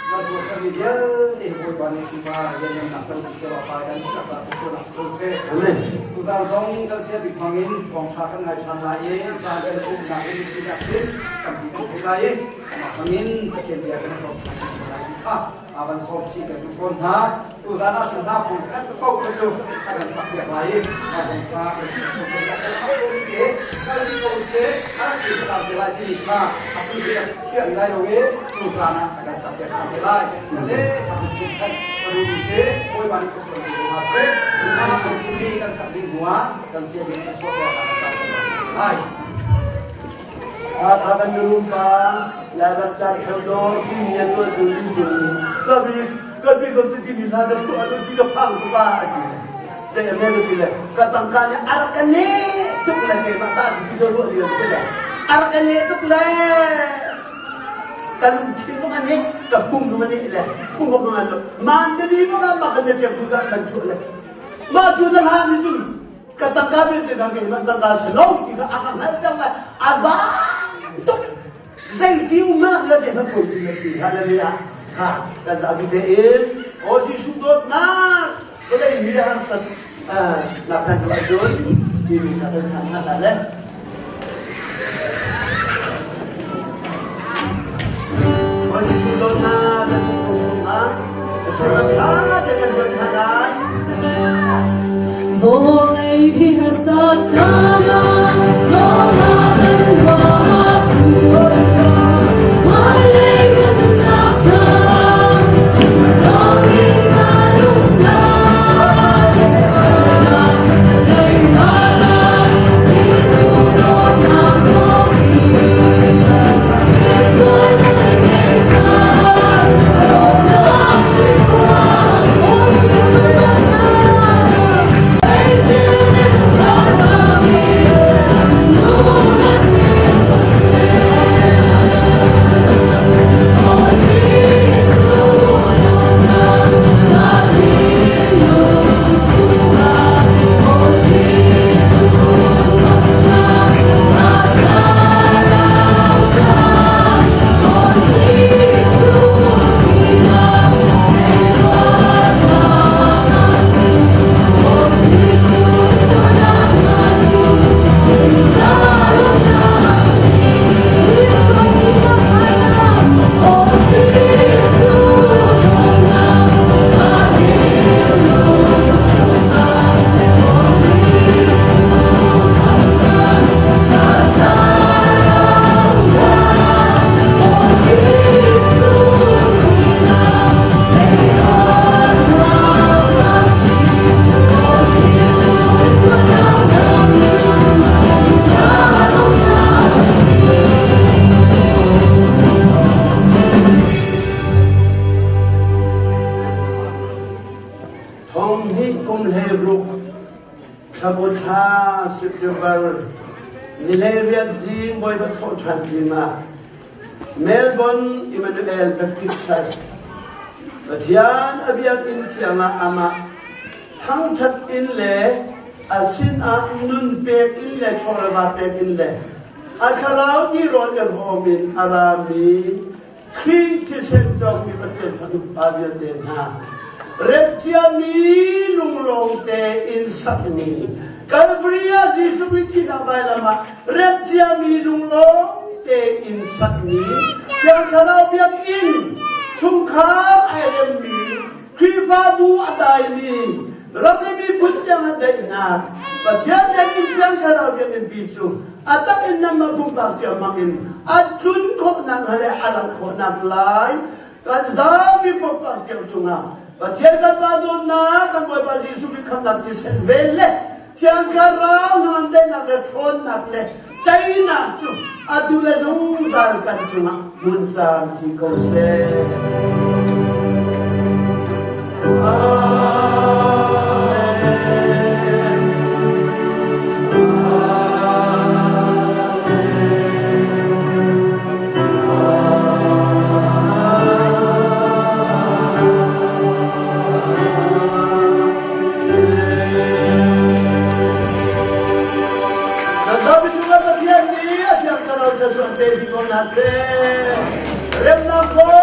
S3: nan tuahsermi vialte hi Bawipa nih sunpar lianngannak cang ti seh fa kan ka ca thluachuahnak si ko seh.
S2: Amen.
S3: Tuzan zong kan sia bik hmangin thawngṭha kan ngai ṭhan lai i zan kan umnak in tinak hin tampi kan thei lai i amah hmangin Pathian bia kan hrawm ṭhan lai ti kha a van sawm chih kan duh fawn hna. Tuzan ah cun hla fung khat paoh kha cu a kan sak piak lai i mah zong kha kan chim chung kan rak kan ko te kal dih ko seh a rak ti salam te lai timi kha a tu hi thiam lai lo i tuzan ah a kan sak piak ṭhan te lai. Le a kan chim khat ka duh mi si Bawipa nih thluachuah pe ko hna seh. Hna kan mi kan sak ding hnu ah kan sia ding kan chuah piak kan cam lai.
S2: Hakha kan mirum pa Lairam caan Theodor timi a tuantu mi cung ka ka bi ko ti mi hla ka phuah lo ti ka phang tu pa a ti. Zei a ka ti le ka tangka nih a rak ka ne tuk le keimah ta ti ka ruah lio si le a rak ka ne tuk le ka lungthin bang a ne ka pum bang a ne le pum bang a ne mandali bang a mak ne ṭek bu kan chuah le mah cu na hla nih cun ka tangka vialte kha keimah tangka si lo ti kha a ka hngalhter lai a zaang tuk zeiti um hmanh la te hmanh poi ti hallelujah ha kan zapi te in o Jesuh dawtnak vawlei mi harsat nak kan tuah cun ti mi kha kan sang hna le O Jesuh dawtnak kan chung chungah sullam tha te kan ruat hna lai
S1: Vawlei hi harsat tana dawtnak kan ruah hmailei kan nunnak caan dawngin ka lungnak Jesuh dawtnak thawngin
S2: Thong hnih kum 16 thla thla September ni 18 zing Bawipa thawhṭhan zing ah Melbourne Emmanuel Baptist Church Pathian a biakinn thiang ah amah thangṭhat in le a sinah nun pek in le chawleva pek in le a thlarau tirawl i hrawm in a rami Khrih thisen cawkmi Pathian fanu fa vialte hna remciami lunglawm tein sakmi Calvary ah Jesuh Khrih thihnak vailam ah remciami lunglawm. tein sakmi Thiang Thlarau biakinn chungkhar ai remmi Khrihfabu a daimi ram le miphun tiang a daihnak Pathian biakinn Thiang Thlarau biakinn pi cu a tak in nanmah pumpak cio hmang in a tlun khawhnak le a langh khawhnak lai kan zapi pumpak cio cungah Pathian kan Pa dawtnak kan Bawipa Jesuh Khrih khamnak thisen vel le Thiang Thlarau hnangam daihnak le ṭhawnnak le teinak cu atu le zungzal kan cungah hmun camci ko seh. Amen. Remnak ko.